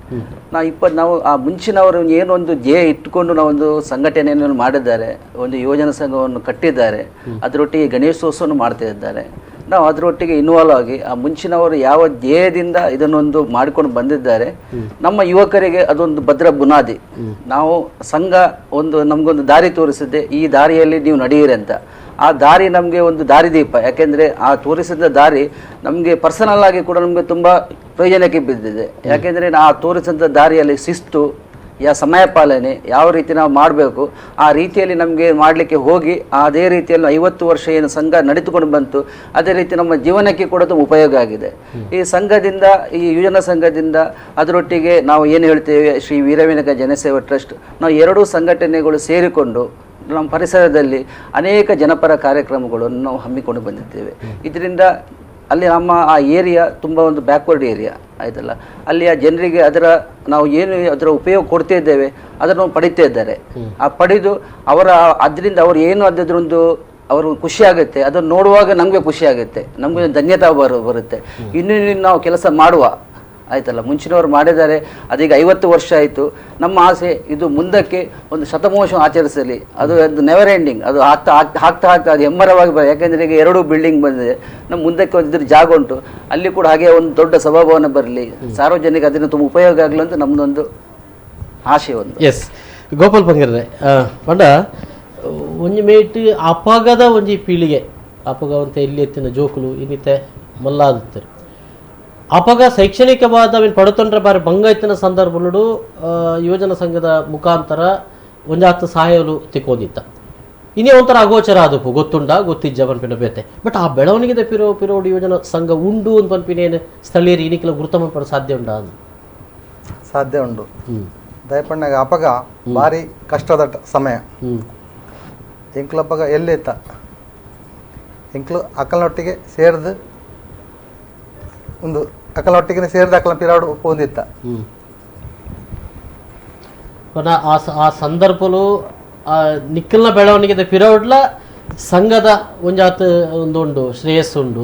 [SPEAKER 5] ನಾವು ನಾವು ಆ ಮುಂಚಿನವರು ಏನೊಂದು ಧ್ಯೇಯ ಇಟ್ಟುಕೊಂಡು ನಾವೊಂದು ಸಂಘಟನೆಯನ್ನು ಮಾಡಿದ್ದಾರೆ, ಒಂದು ಯುವಜನ ಸಂಘವನ್ನು ಕಟ್ಟಿದ್ದಾರೆ, ಅದರೊಟ್ಟಿಗೆ ಗಣೇಶೋತ್ಸವವನ್ನು ಮಾಡ್ತಾ ಇದ್ದಾರೆ. ನಾವು ಅದರೊಟ್ಟಿಗೆ ಇನ್ವಾಲ್ವ್ ಆಗಿ ಆ ಮುಂಚಿನವರು ಯಾವ ಧ್ಯೇಯದಿಂದ ಇದನ್ನೊಂದು ಮಾಡಿಕೊಂಡು ಬಂದಿದ್ದಾರೆ, ನಮ್ಮ ಯುವಕರಿಗೆ ಅದೊಂದು ಭದ್ರ ಬುನಾದಿ. ನಾವು ಸಂಘ ಒಂದು ನಮಗೊಂದು ದಾರಿ ತೋರಿಸಿದ್ದೆ, ಈ ದಾರಿಯಲ್ಲಿ ನೀವು ನಡೆಯಿರಿ ಅಂತ. ಆ ದಾರಿ ನಮಗೆ ಒಂದು ದಾರಿದೀಪ. ಯಾಕೆಂದರೆ ಆ ತೋರಿಸಿದ ದಾರಿ ನಮಗೆ ಪರ್ಸನಲ್ ಆಗಿ ಕೂಡ ನಮಗೆ ತುಂಬ ಪ್ರಯೋಜನಕ್ಕೆ ಬಿದ್ದಿದೆ. ಯಾಕೆಂದರೆ ಆ ತೋರಿಸಿದ ದಾರಿಯಲ್ಲಿ ಶಿಸ್ತು, ಯಾ ಸಮಯ ಪಾಲನೆ ಯಾವ ರೀತಿ ನಾವು ಮಾಡಬೇಕು ಆ ರೀತಿಯಲ್ಲಿ ನಮಗೆ ಮಾಡಲಿಕ್ಕೆ ಹೋಗಿ ಅದೇ ರೀತಿಯಲ್ಲಿ 50 ವರ್ಷ ಏನು ಸಂಘ ನಡೆದುಕೊಂಡು ಬಂತು, ಅದೇ ರೀತಿ ನಮ್ಮ ಜೀವನಕ್ಕೆ ಕೂಡ ಅದು ಉಪಯೋಗ ಆಗಿದೆ. ಈ ಸಂಘದಿಂದ, ಈ ಯುವಜನ ಸಂಘದಿಂದ, ಅದರೊಟ್ಟಿಗೆ ನಾವು ಏನು ಹೇಳ್ತೇವೆ ಶ್ರೀ ವೀರವಿನಾಯಕ ಜನಸೇವಾ ಟ್ರಸ್ಟ್, ನಾವು ಎರಡೂ ಸಂಘಟನೆಗಳು ಸೇರಿಕೊಂಡು ನಮ್ಮ ಪರಿಸರದಲ್ಲಿ ಅನೇಕ ಜನಪರ ಕಾರ್ಯಕ್ರಮಗಳನ್ನು ನಾವು ಹಮ್ಮಿಕೊಂಡು ಬಂದಿದ್ದೇವೆ. ಇದರಿಂದ ಅಲ್ಲಿ ನಮ್ಮ ಆ ಏರಿಯಾ ತುಂಬ ಒಂದು ಬ್ಯಾಕ್ವರ್ಡ್ ಏರಿಯಾ ಆಯಿತಲ್ಲ, ಅಲ್ಲಿಯ ಜನರಿಗೆ ಅದರ ನಾವು ಏನು ಅದರ ಉಪಯೋಗ ಕೊಡ್ತಾ ಇದ್ದೇವೆ ಅದನ್ನು ಪಡಿತಾ ಇದ್ದಾರೆ. ಆ ಪಡೆದು ಅವರ ಅದರಿಂದ ಅವರು ಏನು ಅದರೊಂದು ಅವರು ಖುಷಿಯಾಗುತ್ತೆ, ಅದನ್ನು ನೋಡುವಾಗ ನಮಗೆ ಖುಷಿಯಾಗುತ್ತೆ, ನಮಗೆ ಧನ್ಯತಾ ಬರುತ್ತೆ. ಇನ್ನೂ ನಾವು ಕೆಲಸ ಮಾಡುವ ಆಯ್ತಲ್ಲ, ಮುಂಚಿನವರು ಮಾಡಿದ್ದಾರೆ, ಅದೀಗ 50 ವರ್ಷ ಆಯಿತು. ನಮ್ಮ ಆಸೆ ಇದು ಮುಂದಕ್ಕೆ ಒಂದು ಶತಮಹೋತ್ಸವ ಆಚರಿಸಲಿ, ಅದು ಅದು ನೆವರ್ ಎಂಡಿಂಗ್, ಅದು ಆಗ್ತಾ ಆಗ್ತಾ ಆಗ್ತಾ ಆಗ್ತಾ ಅದು ಹೆಮ್ಮರವಾಗಿ ಬರ. ಯಾಕೆಂದರೆ ಈಗ 2 ಬಿಲ್ಡಿಂಗ್ ಬಂದಿದೆ, ನಮ್ಮ ಮುಂದಕ್ಕೆ ಒಂದು ಇದ್ರ ಜಾಗ ಉಂಟು, ಅಲ್ಲಿ ಕೂಡ ಹಾಗೆ ಒಂದು ದೊಡ್ಡ ಸಭಾಭವನ ಬರಲಿ, ಸಾರ್ವಜನಿಕ ಅದನ್ನು ತುಂಬ ಉಪಯೋಗ ಆಗಲಿ ಅಂತ ನಮ್ಮದೊಂದು ಆಶೆ ಒಂದು.
[SPEAKER 1] ಎಸ್ ಗೋಪಾಲ್ ಬಂಗಾರ ಪಂಡ ಒಂಜಿ ಮೇಟ್ ಅಪಗದ ಒಂಜಿ ಪೀಳಿಗೆ ಅಪಗವಂತ ಎಲ್ಲಿ ಎತ್ತಿನ ಜೋಕುಲು ಇನ್ನಿತೆ ಮಲ್ಲಾದುತ್ತಾರೆ. ಅಪಗ ಶೈಕ್ಷಣಿಕವಾದ ಅವಿನ ಪಡತೊಂಡ್ರ ಬಾರಿ ಭಂಗ ಇತ್ತಿನ ಸಂದರ್ಭಗಳು ಯುವಜನ ಸಂಘದ ಮುಖಾಂತರ ಒಂಜಾತ ಸಹಾಯಲು ತಿಕ್ಕೋದಿತ್ತ. ಇನ್ನೇ ಒಂಥರ ಅಗೋಚರ ಅದಪ್ಪು ಗೊತ್ತುಂಡ ಗೊತ್ತಿಜ್ಜ ಪನ್ಪಿನ ಬೇತೆ. ಬಟ್ ಆ ಬೆಳವಣಿಗೆದ ಪಿರೋ ಪಿರೋಡು ಯುವಜನ ಸಂಘ ಉಂಡು ಅಂತ ಪನ್ಪಿನೇನು ಸ್ಥಳೀಯರು ಇನ್ನಿಕೆಲ್ಲ ಗುರುತ ಪಡ ಸಾಧ್ಯ ಉಂಡ?
[SPEAKER 6] ಸಾಧ್ಯ ಉಂಡು. ದಯಪಣ್ಣಾಗ ಅಪಗ ಭಾರಿ ಕಷ್ಟದ ಸಮಯ. ಎಂಕ್ಲಪ್ಪಗ ಎಲ್ಲೇತ ಎಂಕ್ಲು ಅಕ್ಕಲನೊಟ್ಟಿಗೆ ಸೇರ್ದು ಒಂದು ಅಕ್ಕಲೊಟ್ಟಿಗೆ ಸೇರ್ದು ಅಕ್ಕಲ ಪಿರಾಡು ಪೋಂದಿತ್ತ.
[SPEAKER 1] ಆ ಸಂದರ್ಭಲು ನಿಕ್ಕಲ್ನ ಬೆಳವಣಿಗೆದ ಪಿರೋಡ್ಲ ಸಂಘದ ಒಂಜಾತ ಒಂದುಂಡು ಶ್ರೇಯಸ್ಸುಂಡು.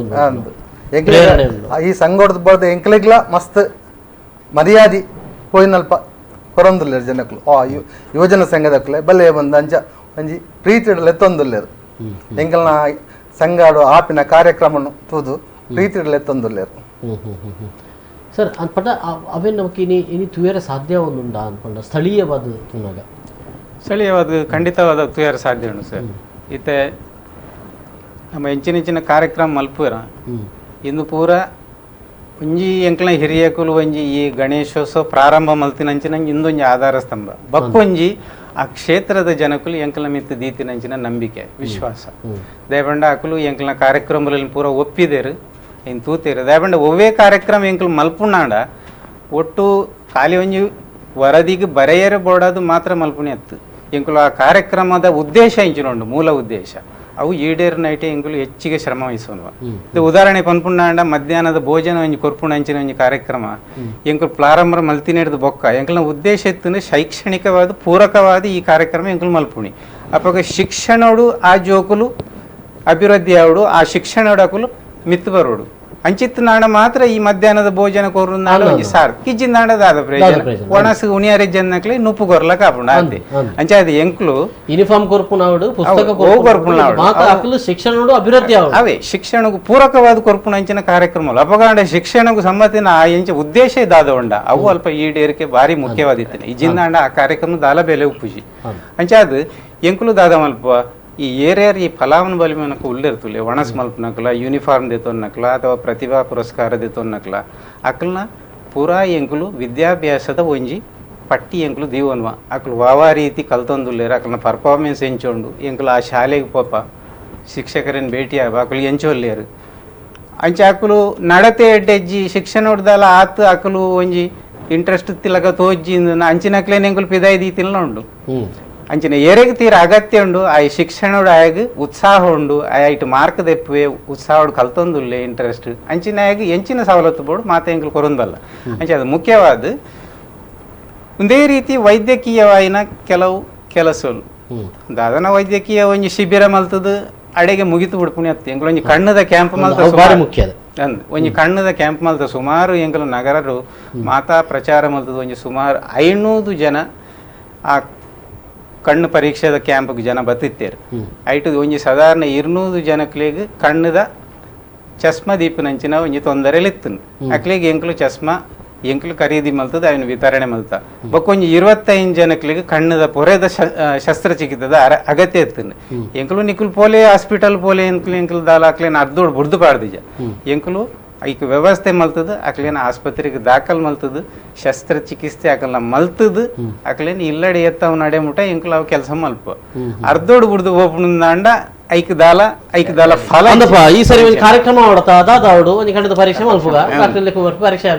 [SPEAKER 6] ಈ ಸಂಘದ ಬರ್ದು ಎಂಕ್ಲಿಗ್ಲ ಮಸ್ತ್ ಮರ್ಯಾದೆ ಪೋಯಿನಲ್ಪ ಕೊರೊಂದುಲ್ಲೆರ್ ಜನಕ್ಲು. ಆ ಯುವಜನ ಸಂಘದಕ್ಲೆ ಬಲ್ಲೆ ಬಂದು ಅಂಚ ಒಂಜಿ ಪ್ರೀತಿಡಲೆ ಎತ್ತೊಂದುಲ್ಲೆರ್. ಎಂಕಲ್ನ ಸಂಘಾಡು ಆಪಿನ ಕಾರ್ಯಕ್ರಮನು ತೂದು ಪ್ರೀತಿಡಲೆ ಎತ್ತೊಂದುಲ್ಲೆರ್.
[SPEAKER 1] ಸರ್ ಅನ್ಪಂಡ ಅವೇ ನಮಕ್ ಇನಿ ಇನಿ ತುಯರೆ ಸಾಧ್ಯ ಒಂದುಂಡ ಅನ್ಪಂಡ ಸ್ಥಳೀಯವಾದ ತೂನಾಗ?
[SPEAKER 2] ಸ್ಥಳೀಯವಾದ ಖಂಡಿತವಾದ ತುಯರೆ ಸಾಧ್ಯ ಉಂಟು ಸರ್. ಇತ್ತೆ ನಮ್ಮ ಎಂಚಿನ ಎಂಚಿನ ಕಾರ್ಯಕ್ರಮ ಮಲ್ಪುರ ಇಂದು ಪೂರ ಒಂಜಿ ಎಂಕ್ಲ ಹಿರಿಯಕುಲು ಒಂಜಿ ಈ ಗಣೇಶೋತ್ಸವ ಪ್ರಾರಂಭ ಮಲ್ತಿನಂಚಿನ ಇಂದೊಂಜಿ ಆಧಾರ ಸ್ತಂಭ ಬಕ್ಕೊಂಜಿ ಆ ಕ್ಷೇತ್ರದ ಜನಕುಲು ಎಂಕ್ಲ ಮಿತ್ತು ದೀತಿನಂಚಿನ ನಂಬಿಕೆ ವಿಶ್ವಾಸ. ದಯಪಂಡ ಅಕುಲು ಎಂಕ್ಲ ಕಾರ್ಯಕ್ರಮಗಳಲ್ಲಿ ಪೂರ ಒಪ್ಪಿದೇರು ಇನ್ನು ತೂತೇರು. ದಯಪಂಡ ಒವ್ವೇ ಕಾರ್ಯಕ್ರಮ ಎಂಕ್ಲು ಮಲ್ಪುಣಾಂಡ ಒಟ್ಟು ಖಾಲಿ ಒಂಜಿ ವರದಿಗೆ ಬರೆಯರೆ ಬೋಡೋದು ಮಾತ್ರ ಮಲ್ಪುಣಿ ಅತ್ತು. ಎಂಕುಲು ಆ ಕಾರ್ಯಕ್ರಮದ ಉದ್ದೇಶ ಇಂಚಿನೊಂಡು ಮೂಲ ಉದ್ದೇಶ ಅವು ಈಡೇರು ನೈಟೆ ಎಂಕುಲು ಹೆಚ್ಚಿಗೆ ಶ್ರಮ ವಹಿಸೋನು. ಇದು ಉದಾಹರಣೆ ಪನ್ಪುಂಡಾಂಡ ಮಧ್ಯಾಹ್ನದ ಭೋಜನ ಒಂಜಿ ಕೊರ್ಪುಣ ಅಂಚಿನ ಒಂಜಿ ಕಾರ್ಯಕ್ರಮ ಎಂಕುಲು ಪ್ರಾರಂಭ ಮಲ್ತಿನೇಡ್ದು ಬೊಕ್ಕ ಎಂಕಲ್ನ ಉದ್ದೇಶ ಇತ್ತು ಶೈಕ್ಷಣಿಕವಾದ ಪೂರಕವಾದ ಈ ಕಾರ್ಯಕ್ರಮ ಎಂಕುಲು ಮಲ್ಪುಣಿ. ಅಪ್ಪಗ ಶಿಕ್ಷಣೋಡು ಆ ಜೋಕುಲು ಅಭಿವೃದ್ಧಿ ಆವಡು ಆ ಶಿಕ್ಷಣೋಡು ಅಕುಲು ಮಿತ್ತು ಬರೋಡು ಅಂಚಿತ್ತು ನಾಡ ಮಾತ್ರ ಈ ಮಧ್ಯಾಹ್ನದ ಭೋಜನ ಕೊರು ನಾಡ ಒಂಜಿ ಸಾರ್ ಕಿಜ್ಜಿ ನಾಡದಾದ ಪ್ರಯೋಜನ ಒಣಸು ಉಣಿಯಾರೆ ಜನಕ್ಲೆ ನುಪ್ಪು ಕೊರ್ಲ ಕಾಪುಂಡು ಅಂತೆ ಅಂಚ ಅದು ಎಂಕ್ಲು
[SPEAKER 1] ಯೂನಿಫಾರ್ಮ್ ಕೊರ್ಪುನಾವಡು ಪುಸ್ತಕ ಕೊರ್ಪುನಾವಡು ಶಿಕ್ಷಣೋಡು ಅಭಿವೃದ್ಧಿ
[SPEAKER 2] ಅವೇ ಶಿಕ್ಷಣಕ್ಕೂ ಪೂರಕವಾದ ಕೊರ್ಪುಣ ಅಂಚಿನ ಕಾರ್ಯಕ್ರಮ ಅಪಗಾಂಡ ಶಿಕ್ಷಣಕ್ಕೂ ಸಮ್ಮತಿನ ಆ ಎಂಚ ಉದ್ದೇಶ ದಾದ ಉಂಡ ಅವು ಅಲ್ಪ ಈಡೇರಿಕೆ ಭಾರಿ ಮುಖ್ಯವಾದಿತ್ತು. ಈ ಜಿಂದಾಂಡ ಆ ಕಾರ್ಯಕ್ರಮ ದಾಲ ಬೆಲೆ ಉಪ್ಪುಜಿ ಅಂಚ ಅದು ಎಂಕುಲು ದಾದ ಮಲ್ಪ ಈ ಏರ್ಯಾರು ಈ ಫಲಾವನ ಬಲಿಮನకు ಉಳ್ಳಿರ್ತುಲೆ ಒಣಸ್ ಮಲ್ಪನಕ್ಲ ಯೂನಿಫಾರ್ಮ್ ದೆತೊನ್ನಕ್ಲ ಅಥವಾ ಪ್ರತಿಭಾ ಪುರಸ್ಕಾರ ದೆತೊನ್ನಕ್ಲ ಅಕ್ಲನ ಪೂರಾ ಎಂಕುಲು ವಿದ್ಯಾಭ್ಯಾಸದ ಒಂಜಿ ಪಟ್ಟಿ ಎಂಕುಲು ದೀವನ್ವ ಅಕ್ಲು ವಾವಾ ರೀತಿ ಕಲ್ತೊಂದುಲ್ಲೇರು ಅಕ್ಲನ ಪರ್ಫಾರ್ಮೆನ್ಸ್ ಎಂಚೋಂಡು ಎಂಕುಲು ಆ ಶಾಲೆಗೆ ಪೋಪ ಶಿಕ್ಷಕರನ್ನು ಭೇಟಿ ಆಗ ಅಕ್ಲು ಎಂಚೊಲ್ಲೇರು ಅಂಚ ಅಕ್ಲು ನಡತೆ ಎಡ್ಡೆಜ್ಜಿ ಶಿಕ್ಷಣ ಹೊಡ್ದಲ್ಲ ಆತು ಅಕ್ಲು ಒಂಜಿ ಇಂಟ್ರೆಸ್ಟ್ ತಿಲಕ ತೋಜ್ಜಿ ಅಂಚಿನಕ್ಲೇನು ಎಂಕುಲು ಪಿದಾಯಿ ದೀತಿಲ್ಲ ಉಂಡು. ಅಂಚಿನ ಏರೆಗ್ ತೀರ ಅಗತ್ಯ ಉಂಡು ಆ ಶಿಕ್ಷಣೋಡು ಆಯಾಗ ಉತ್ಸಾಹ ಉಂಡು ಆ ಇಟ್ಟು ಮಾರ್ಕ್ ದೆಪ್ಪುವೆ ಉತ್ಸಾಹೋಡು ಕಲ್ತೊಂದುಲ್ಲೆ ಇಂಟ್ರೆಸ್ಟ್ ಅಂಚಿನ ಆಯಾಗ ಎಂಚಿನ ಸವಲತ್ತು ಬೋಡು ಮಾತೆ ಎಂಕುಲು ಕೊರೊಂದಲ್ಲ. ಅಂಚೆ ಅದು ಮುಖ್ಯವಾದ ಒಂದೇ ರೀತಿ ವೈದ್ಯಕೀಯವಾಯಿನ ಕೆಲವು ಕೆಲಸಲು ದಾದನ ವೈದ್ಯಕೀಯ ಒಂಜಿ ಶಿಬಿರ ಮಲ್ತದ ಅಡೆಗೆ ಮುಗಿತು ಬಿಡ್ಪುಣಿ ಅತ್ತೆ ಎಂಕುಲು ಒಂಜಿ ಕಣ್ಣದ ಕ್ಯಾಂಪ್ ಮಲ್ತ
[SPEAKER 1] ಭಾರಿ ಮುಖ್ಯ
[SPEAKER 2] ಅಂದ್ ಒಂಜಿ ಕಣ್ಣದ ಕ್ಯಾಂಪ್ ಮಲ್ತ ಸುಮಾರು ಎಂಕುಲು ನಗರರು ಮಾತಾ ಪ್ರಚಾರ ಮಲ್ತದ ಒಂಜಿ ಸುಮಾರು 500 ಜನ ಆ ಕಣ್ಣು ಪರೀಕ್ಷೆದ ಕ್ಯಾಂಪ್ಗೆ ಜನ ಬತ್ತಿತ್ತೇರು. ಐಟು ಒಂಜಿ ಸಾಧಾರಣ 200 ಜನಕ್ಲೆಗ್ ಕಣ್ಣದ ಚಸ್ಮಾ ದೀಪನಂಚಿನ ಒಂಜಿ ತೊಂದರೆಲಿ ಇತ್ತು. ಅಕ್ಲೆಗ್ ಎಂಕುಲು ಚಸ್ಮಾ ಎಂಕುಲು ಖರೀದಿ ಮಲ್ತದ ಅವನು ವಿತರಣೆ ಮಲ್ತ ಬೊಕ್ಕೊಂಜಿ 25 ಜನಕ್ಲೆಗ್ ಕಣ್ಣದ ಪೊರೆದ ಶಸ್ತ್ರಚಿಕಿತ್ಸದ ಅಗತ್ಯ ಇತ್ತು. ಎಂಕುಲು ನಿಕ್ಕುಲು ಪೋಲೆ ಹಾಸ್ಪಿಟಲ್ ಪೋಲೆ ಎಂಕುಲು ಎಂಕುಲು ದಾಲ ಅಕ್ಲೇನ ಅರ್ಧೋಡು ಬುಡ್ದು ಪಾಡ್ದಿಜ ಎಂಕುಲು ಐಕ್ ವ್ಯವಸ್ಥೆ ಮಲ್ತದ ಅಕ್ಲೇನ ಆಸ್ಪತ್ರೆಗೆ ದಾಖಲ್ ಮಲ್ತದ ಶಸ್ತ್ರಚಿಕಿತ್ಸೆ ಅಕಲ್ನ ಮಲ್ತದ ಅಕ್ಲೇನ ಇಲ್ಲಡೆ ಎತ್ತವ್ ನಡೆ ಮುಟ ಎಂಕುಲು ಅವು ಕೆಲಸ ಮಲ್ಪ ಅರ್ಧೋಡು ಬುಡ್ದು ಓಪುಂಡ ಐಕ್ ದಾಲ ಐಕ್ ದಾಲ ಫಲ
[SPEAKER 1] ಅಂದಪ್ಪ ಈ ಸರಿ ಒಂದು ಕಾರ್ಯಕ್ರಮ ಮಾಡತಾ ದಾದಾವಡು ಒಂದು ಗಂಟದ ಪರೀಕ್ಷೆ ಮಲ್ಪುಗ ಪರೀಕ್ಷೆ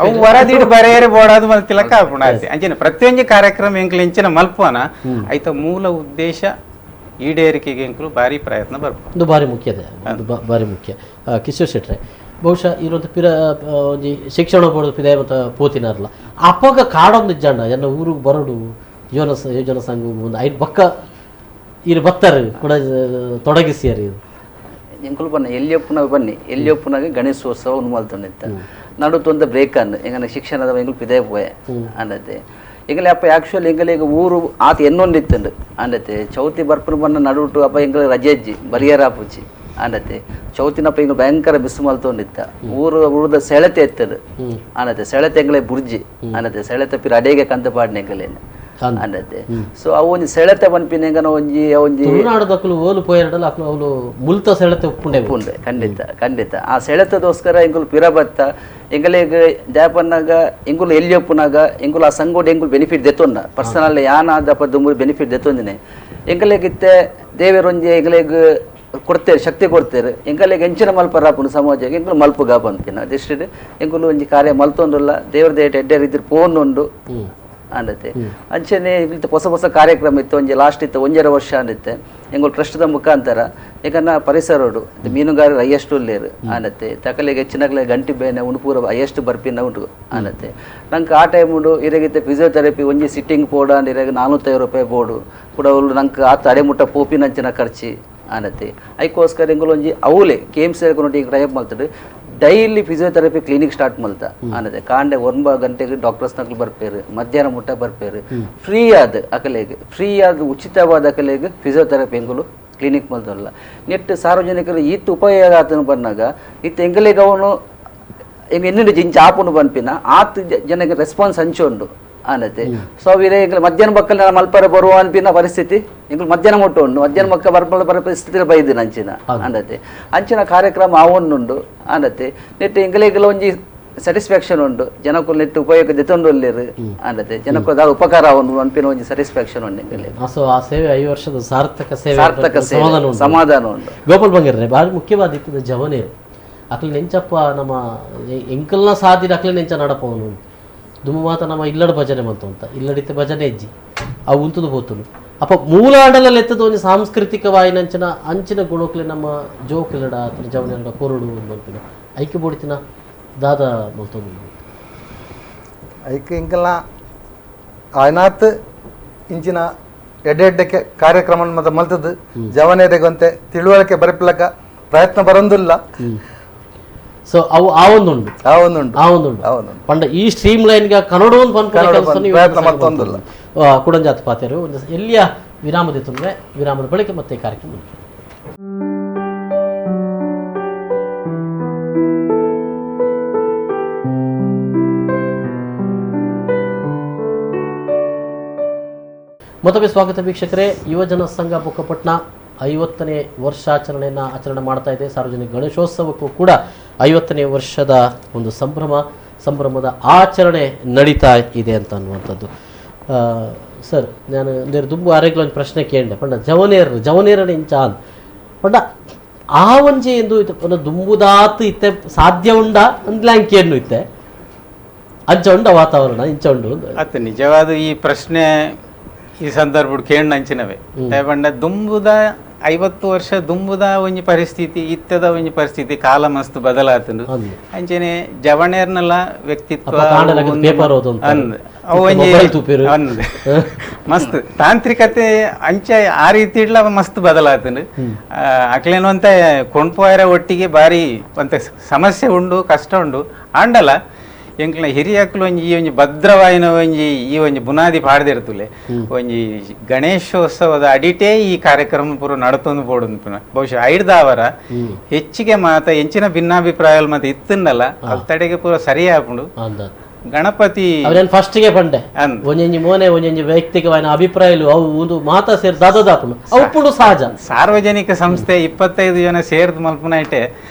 [SPEAKER 2] ಅವು ವರದಿಡು ಬರೆಯರೆ ಬೋಡಾದು ಮಲ್ತಿಲಕ್ಕ ಆಪುಂಡು ಆಯ್ತು. ಅಂಚಿನ ಪ್ರತಿಯೊಂದು ಕಾರ್ಯಕ್ರಮ ಎಂಕುಲು ಎಂಚಿನ ಮಲ್ಪುವನ ಐತ ಮೂಲ ಉದ್ದೇಶ ಈಡೇರಿಕೆಗೆ ಎಂಕುಲು ಭಾರಿ ಪ್ರಯತ್ನ ಬರ್ಪು.
[SPEAKER 1] ಇದು ಭಾರಿ ಮುಖ್ಯ, ಭಾರಿ ಮುಖ್ಯ. ಕಿಶೋರ್ ಶೆಟ್ರೆ ಬಹುಶಃ ಇರುವಂಥ ಪಿರ ಒಂಜಿ ಶಿಕ್ಷಣ ಬೋರ್ಡ್ ಪಿದಾಯ ಮತ್ತು ಪೋತಿನಾರಲ್ಲ ಅಪ್ಪಗ ಕಾಡೊಂದು ಇಜ್ಜಾಂಡ ಎನ್ನ ಊರಿಗೆ ಬರೋಡು ಯೋಜನ ಸಂಘ ಒಂದು ಐದು ಬಕ್ಕ ಇರು ಬತ್ತಾರೆ ಕೂಡ ತೊಡಗಿಸಿಯಾರ. ಇದು
[SPEAKER 5] ಎಂಕುಲು ಬನ್ನ ಎಲ್ಲಿಯಪ್ಪುನಾಗ ಬನ್ನಿ ಎಲ್ಲಿಯಪ್ಪುನಾಗ ಗಣೇಶೋತ್ಸವ ಉಂಡು ಮಲ್ತೊಂದಿತ್ತ ನಡುತ್ತೊಂದ ಬ್ರೇಕ್ ಅನ್ನು ಎಂಗನ ಶಿಕ್ಷಣದ ಎಂಕುಲು ಪಿದೇ ಪೋಯೆ ಅಂದತೆ ಎಂಗಲೆ ಅಪ್ಪ ಆ್ಯಕ್ಚುಲಿ ಎಂಗಲಿಗೆ ಊರು ಆತ ಎನ್ನೊಂದಿತ್ತಂಡು ಅಂದತೆ ಚೌತಿ ಬರ್ಪುನ ಬನ್ನ ನಡುಟು ಅಪ್ಪ ಎಂಗಲ ರಜೆಜ್ಜಿ ಬರಿಯರ ಆಪುಜಿ ಅಂದತೆ ಚೌತಿನಪ್ಪ ಎಂಗಳು ಭಯಂಕರ ಬಿಸಿಲು ಮಲ್ತೊಂದಿತ್ತ ಊರು ಊರದ ಸೆಳೆತೆ ಎತ್ತದು ಅಂದತೆ ಸೆಳೆತೆ ಎಂಗಲೆ ಬುರ್ಜಿ ಅಂದತೆ ಸೆಳೆತೆ ಪಿರ ಅಡೇಗೆ ಕಂತ ಪಾಡ್ನೆ ಎಂಗಲೇನು ಅಂದತೆ ಸೊ ಅವು ಒಂಜಿ ಸೆಳೆತೆ ಪನ್ಪಿನ ಎಂಗನ ಒಂಜಿ ಒಂಜಿ
[SPEAKER 1] ತುಳುನಾಡದಕ್ಕಲು ಓಲು ಪೋಯರಡಲ ಅಕ್ಲು ಅವಳು ಮುಲ್ತ ಸೆಳೆತೆ ಉಪ್ಪುಂಡೆ
[SPEAKER 5] ಉಪ್ಪುಂಡೆ ಖಂಡಿತ ಖಂಡಿತ ಆ ಸೆಳೆತದೋಸ್ಕರ ಎಂಗುಲು ಪಿರ ಬತ್ತ ಎಂಗಲಿಗ್ ಜಾಪನ್ನಾಗ ಎಂಗುಲು ಎಲ್ಲಿ ಒಪ್ಪುನಾಗ ಎಂಗುಲು ಆ ಸಂಗೋಡು ಎಂಗುಲು ಬೆನಿಫಿಟ್ ದೆತ್ತೊಂಡ ಪರ್ಸನಲ್ ಯಾನಾದಪ್ಪ ದುಂಬುರು ಬೆನಿಫಿಟ್ ದೆತ್ತೊಂದಿನಿ ಎಂಗಲಿಗಿತ್ತೆ ದೇವರೊಂಜಿ ಎಂಗಲಿಗ್ ಕೊಡ್ತೇವೆ ಶಕ್ತಿ ಕೊಡ್ತೇವೆ ಎಂಗಲಿಗೆ ಎಂಚಿನ ಮಲ್ಪರಾಪುನ ಸಮಾಜಕ್ಕೆ ಎಂಗುಲು ಮಲ್ಪುಗ ಪನ್ಪಿನ ದಿಷ್ಟಿಡ್ ಎಂಗುಲು ಒಂಜಿ ಕಾರ್ಯ ಮಲ್ತೊಂದುಲ್ಲ ದೇವರ ದೇಟ ಎಡ್ಡೆ ರೀತಿ ಪೋನುಂಡು ಅಂದತೆ ಅಂಚನೆ ಇಂತ ಹೊಸ ಹೊಸ ಕಾರ್ಯಕ್ರಮ ಇತ್ತು ಒಂಜಿ ಲಾಸ್ಟ್ ಇತ್ತು 1.5 ವರ್ಷ ಅಂದಿತ್ತೆ ಎಂಗುಲು ಟ್ರಸ್ಟ್ದ ಮುಖಾಂತರ ಏಕನ್ನ ಪರಿಸರೋಡು ಮೀನುಗಾರರು ಹೈಯೆಸ್ಟ್ ಉಲ್ಲೇರು ಆನತ್ತೆ ತಕಲಿಗೆ ಹೆಚ್ಚಿನಗಲೆ ಗಂಟಿ ಬೇನೆ ಉಣುಪೂರ ಹೈಯೆಸ್ಟ್ ಬರ್ಪಿನ ಉಂಟು ಆನತ್ತೆ ನಂಗೆ ಆ ಟೈಮ್ ಉಂಡು ಇರಗಿತ್ತೆ ಫಿಸಿಯೋಥೆರಪಿ ಒಂಜಿ ಸಿಟ್ಟಿಂಗ್ ಪೋಡ ಅಂಡ್ ಇರಗೆ 450 ರೂಪಾಯಿ ಬೋಡು ಕೂಡ ಅವ್ರು ನಂಗೆ ಆ ತಡೆಮುಟ್ಟ ಪೋಪಿನಂಚಿನ ಖರ್ಚಿ ಆನತ್ತೆ ಐಕೋಸ್ಕರ ಎಂಗುಲು ಒಂಜಿ ಅವಲೇ K M C ಈಗ ಟೈಪ್ ಮಲ್ತಡು daily physiotherapy clinic start ಮಲ್ತ ಅನ್ನದೆ ಕಾಂಡೆ 9 ಗಂಟೆಗೆ ಡಾಕ್ಟರ್ಸ್ ನಕಲು ಬರ್ಪೇರು ಮಧ್ಯಾಹ್ನ ಮುಟ್ಟ ಬರ್ಪೇರು ಫ್ರೀ ಆದ ಅಕಲೆಗೆ ಫ್ರೀ ಆದ ಉಚಿತವಾದ ಅಕಲೆಗೆ ಫಿಸಿಯೋಥೆರಪಿ ಎಂಗುಲು ಕ್ಲಿನಿಕ್ ಮಲ್ತಲ್ಲ ನೆಟ್ ಸಾರ್ವಜನಿಕರು ಈತ ಉಪಯೋಗ ಆತನು ಬಂದಾಗ ಇತ್ತ ಎಂಗಲಿಗೆ ಅವನು ಎಂಗ ಎನ್ನಿಂಡು ಜಿಂಚ ಆಪುನು ಪನ್ಪಿನ ಆತ ಜನಕ್ಕೆ ರೆಸ್ಪಾನ್ಸ್ ಹಂಚುಂಡು ಆನತೆ ಸೊ ವೀರೇ ಎಂಗ್ಲ ಮಧ್ಯಾಹ್ನ ಬಕ್ಕಲ್ ಮಲ್ಪರ ಬರುವ ಅನ್ಪಿನ ಪರಿಸ್ಥಿತಿ ಎಂಗ್ಲು ಮಧ್ಯಾಹ್ನ ಮುಟ್ಟ ಉಂಡು ಮಧ್ಯಾಹ್ನ ಮಕ್ಕ ಬರ್ಪಲ ಬರೋ ಪರಿಸ್ಥಿತಿ ಬೈದಿನ ಅಂಚಿನ ಅಂದತೆ ಅಂಚಿನ ಕಾರ್ಯಕ್ರಮ ಆವೊನ್ನುಂಡು ಆನತೆ ನೆಟ್ ಎಂಗಲಿಗೆಲ್ಲ ಒಂಜಿ ಸ್ಯಾಟಿಸ್ಫ್ಯಾಕ್ಷನ್ ಉಂಡು ಜನಕ್ಕೂ ನೆಟ್ಟು ಉಪಯೋಗ ದೆತ್ತೊಂಡು ಉಲ್ಲೇರು ಅಂದತೆ ಜನಕ್ಕೂ ದಾದ ಉಪಕಾರ ಆವೊಂದು ಅನ್ಪಿನ ಒಂಜಿ ಸ್ಯಾಟಿಸ್ಫ್ಯಾಕ್ಷನ್ ಉಂಡು ಎಂಗಲಿಗೆ.
[SPEAKER 1] ಸೊ ಆ ಸೇವೆ 5 ವರ್ಷದ ಸಾರ್ಥಕ ಸೇವೆ
[SPEAKER 5] ಸಾರ್ಥಕ ಸೇವೆ ಸಮಾಧಾನ ಉಂಡು.
[SPEAKER 1] ಗೋಪಾಲ್ ಬಂಗಾರ ಭಾರಿ ಮುಖ್ಯವಾದ ಇತ್ತದ ಜವನೇರು ಅಕ್ಲೆ ನೆಂಚಪ್ಪ ನಮ್ಮ ಎಂಕಲ್ನ ಸಾದಿರ ಅಕ್ಲೆ ನೆಂಚ ನಡಪವನು ದುಮ್ಮು ಮಾತ ನಮ್ಮ ಇಲ್ಲಡ ಭಜನೆ ಮಂತು ಅಂತ ಇಲ್ಲಡಿತ ಭಜನೆ ಹೆಜ್ಜಿ ಅವು ಉಂತುದು ಪೋತುನು ಅಪ್ಪ ಮೂಲಾಡಲಲ್ಲಿ ಎತ್ತದ ಒಂಜಿ ಸಾಂಸ್ಕೃತಿಕ ವಾಯಿನಂಚಿನ ಅಂಚಿನ ಗುಣಕ್ಲೆ ನಮ್ಮ ಜೋಕ್ಲೆಡ ಅಥವಾ ಜವನೆರಡ ಕೊರಡು ಮಲ್ಪಿನ ಐಕ್ಯ ಬೋಡಿತಿನ ದಾದ ಮಲ್ತೊಂದು
[SPEAKER 6] ಐಕ್ಯ ಇಂಕಲ್ನ ಆಯ್ನಾತ್ ಇಂಚಿನ ಎಡ್ಡೆ ಎಡ್ಡಕ್ಕೆ ಕಾರ್ಯಕ್ರಮ ಮತ್ತೆ ಮಲ್ತದ್ದು ಜವನೆರೆಗೊಂತೆ ತಿಳುವಳಿಕೆ ಬರಪ್ಲಕ ಪ್ರಯತ್ನ ಬರೋದಿಲ್ಲ.
[SPEAKER 1] ಸೊ ಅವು ಆ ಒಂದುಂಡು
[SPEAKER 6] ಆ ಒಂದುಂಡು
[SPEAKER 1] ಆ ಒಂದುಂಡು ಪಂಡ ಈ ಸ್ಟ್ರೀಮ್ ಲೈನ್ಗೆ ಕನ್ನಡ ಒಂದು
[SPEAKER 6] ಪ್ರಯತ್ನ ಮತ್ತೊಂದಿಲ್ಲ.
[SPEAKER 1] ಕುಡಂಜಾತ ಪಾತೆರು ಒಂದು ಎಲ್ಲಿಯ ವಿರಾಮದ ತೊಂದರೆ ವಿರಾಮದ ಬಳಿಕ ಮತ್ತೆ ಕಾರ್ಯಕ್ರಮ. ಮತ್ತೊಮ್ಮೆ ಸ್ವಾಗತ ವೀಕ್ಷಕರೇ. ಯುವಜನ ಸಂಘ ಬೊಕ್ಕಪಟ್ಣ 50ನೇ ವರ್ಷಾಚರಣೆಯನ್ನು ಆಚರಣೆ ಮಾಡ್ತಾ ಇದೆ. ಸಾರ್ವಜನಿಕ ಗಣೇಶೋತ್ಸವಕ್ಕೂ ಕೂಡ 50ನೇ ವರ್ಷದ ಒಂದು ಸಂಭ್ರಮದ ಆಚರಣೆ ನಡೀತಾ ಇದೆ ಅಂತ ಅನ್ನುವಂಥದ್ದು. ಸರ್, ನಾನು ನೇರ ದುಂಬು ಆರೋಗ್ಯ ಒಂದು ಪ್ರಶ್ನೆ ಕೇಳಿದೆ ಪಂಡ ಜವನೇರನ ಇಂಚ ಪಂಡ ಆ ಒಂಜಿ ಎಂದು ಒಂದು ದುಂಬುದಾತು ಇತ್ತೆ ಸಾಧ್ಯ ಉಂಡ ಅಂದ್ಲಾಂಕಿಯನ್ನು ಇತ್ತೆ ಅಂಚ ಉಂಡ ವಾತಾವರಣ ಇಂಚ ಉಂಡು
[SPEAKER 2] ಅತ್ತ ನಿಜವಾದ ಈ ಪ್ರಶ್ನೆ ಈ ಸಂದರ್ಭ ಕೇಳ್ ನಂಚಿನವೇ ಪಂಡ ದುಂಬುದ 50 ವರ್ಷ ದುಂಬುದ ಒಂಜಿ ಪರಿಸ್ಥಿತಿ ಇತ್ತದ ಒಂಜಿ ಪರಿಸ್ಥಿತಿ ಕಾಲ ಮಸ್ತ್ ಬದಲಾತಂಡು ಅಂಚನೆ ಜವಣೇರ್ನೆಲ್ಲ ವ್ಯಕ್ತಿತ್ವ ಅಂದ್ ಮಸ್ತ್ ತಾಂತ್ರಿಕತೆ ಅಂಚೆ ಆ ರೀತಿ ಇಡ್ಲ ಮಸ್ತ್ ಬದಲಾತಂಡು ಅಕ್ಲೇನು ಅಂತ ಕೊಂಡ್ಪೋಯರ ಒಟ್ಟಿಗೆ ಬಾರಿ ಒಂತ ಸಮಸ್ಯೆ ಉಂಡು ಕಷ್ಟ ಉಂಡು ಆಂಡಲ ಎಂಕ್ಲ ಹಿರಿಯಕ್ಲು ಒಂಜಿ ಈ ಒಂಜಿ ಭದ್ರವಾಯಿನ ಒಂಜಿ ಈ ಒಂಜಿ ಬುನಾದಿ ಪಾಡ್ದಿರ್ತುಲೆ ಒಂಜಿ ಗಣೇಶೋತ್ಸವದ ಅಡಿಟೇ ಈ ಕಾರ್ಯಕ್ರಮ ಪೂರ ನಡತೊಂದು ಬೋಡು ಬಹುಶಃ ಐಡ್ದಾವರ ಹೆಚ್ಚಿಗೆ ಮಾತ ಎಂಚಿನ ಭಿನ್ನಾಭಿಪ್ರಾಯ ಮಾತ ಇತ್ತನ್ನಲ್ಲ ಅಲ್ತಡೆಗೆ ಪೂರ ಸರಿಯಾಪುಂಡು. ಗಣಪತಿ
[SPEAKER 1] ಫಸ್ಟ್ ಗೆ ಪಂಡೆ ಒಂಜೊಂಜಿ ಮೋನೆ ಒಂಜೊಂಜಿ ವೈಯಕ್ತಿಕವಾದ ಅಭಿಪ್ರಾಯಲು ಅವು ಒಂದು ಮಾತಾ ಸೇರಿ ದಾದಾಪುಂಡು ಅವು ಸಹಜ.
[SPEAKER 2] ಸಾರ್ವಜನಿಕ ಸಂಸ್ಥೆ 25 ಜನ ಸೇರ್ದು ಮಲ್ಪುನೈಟೆ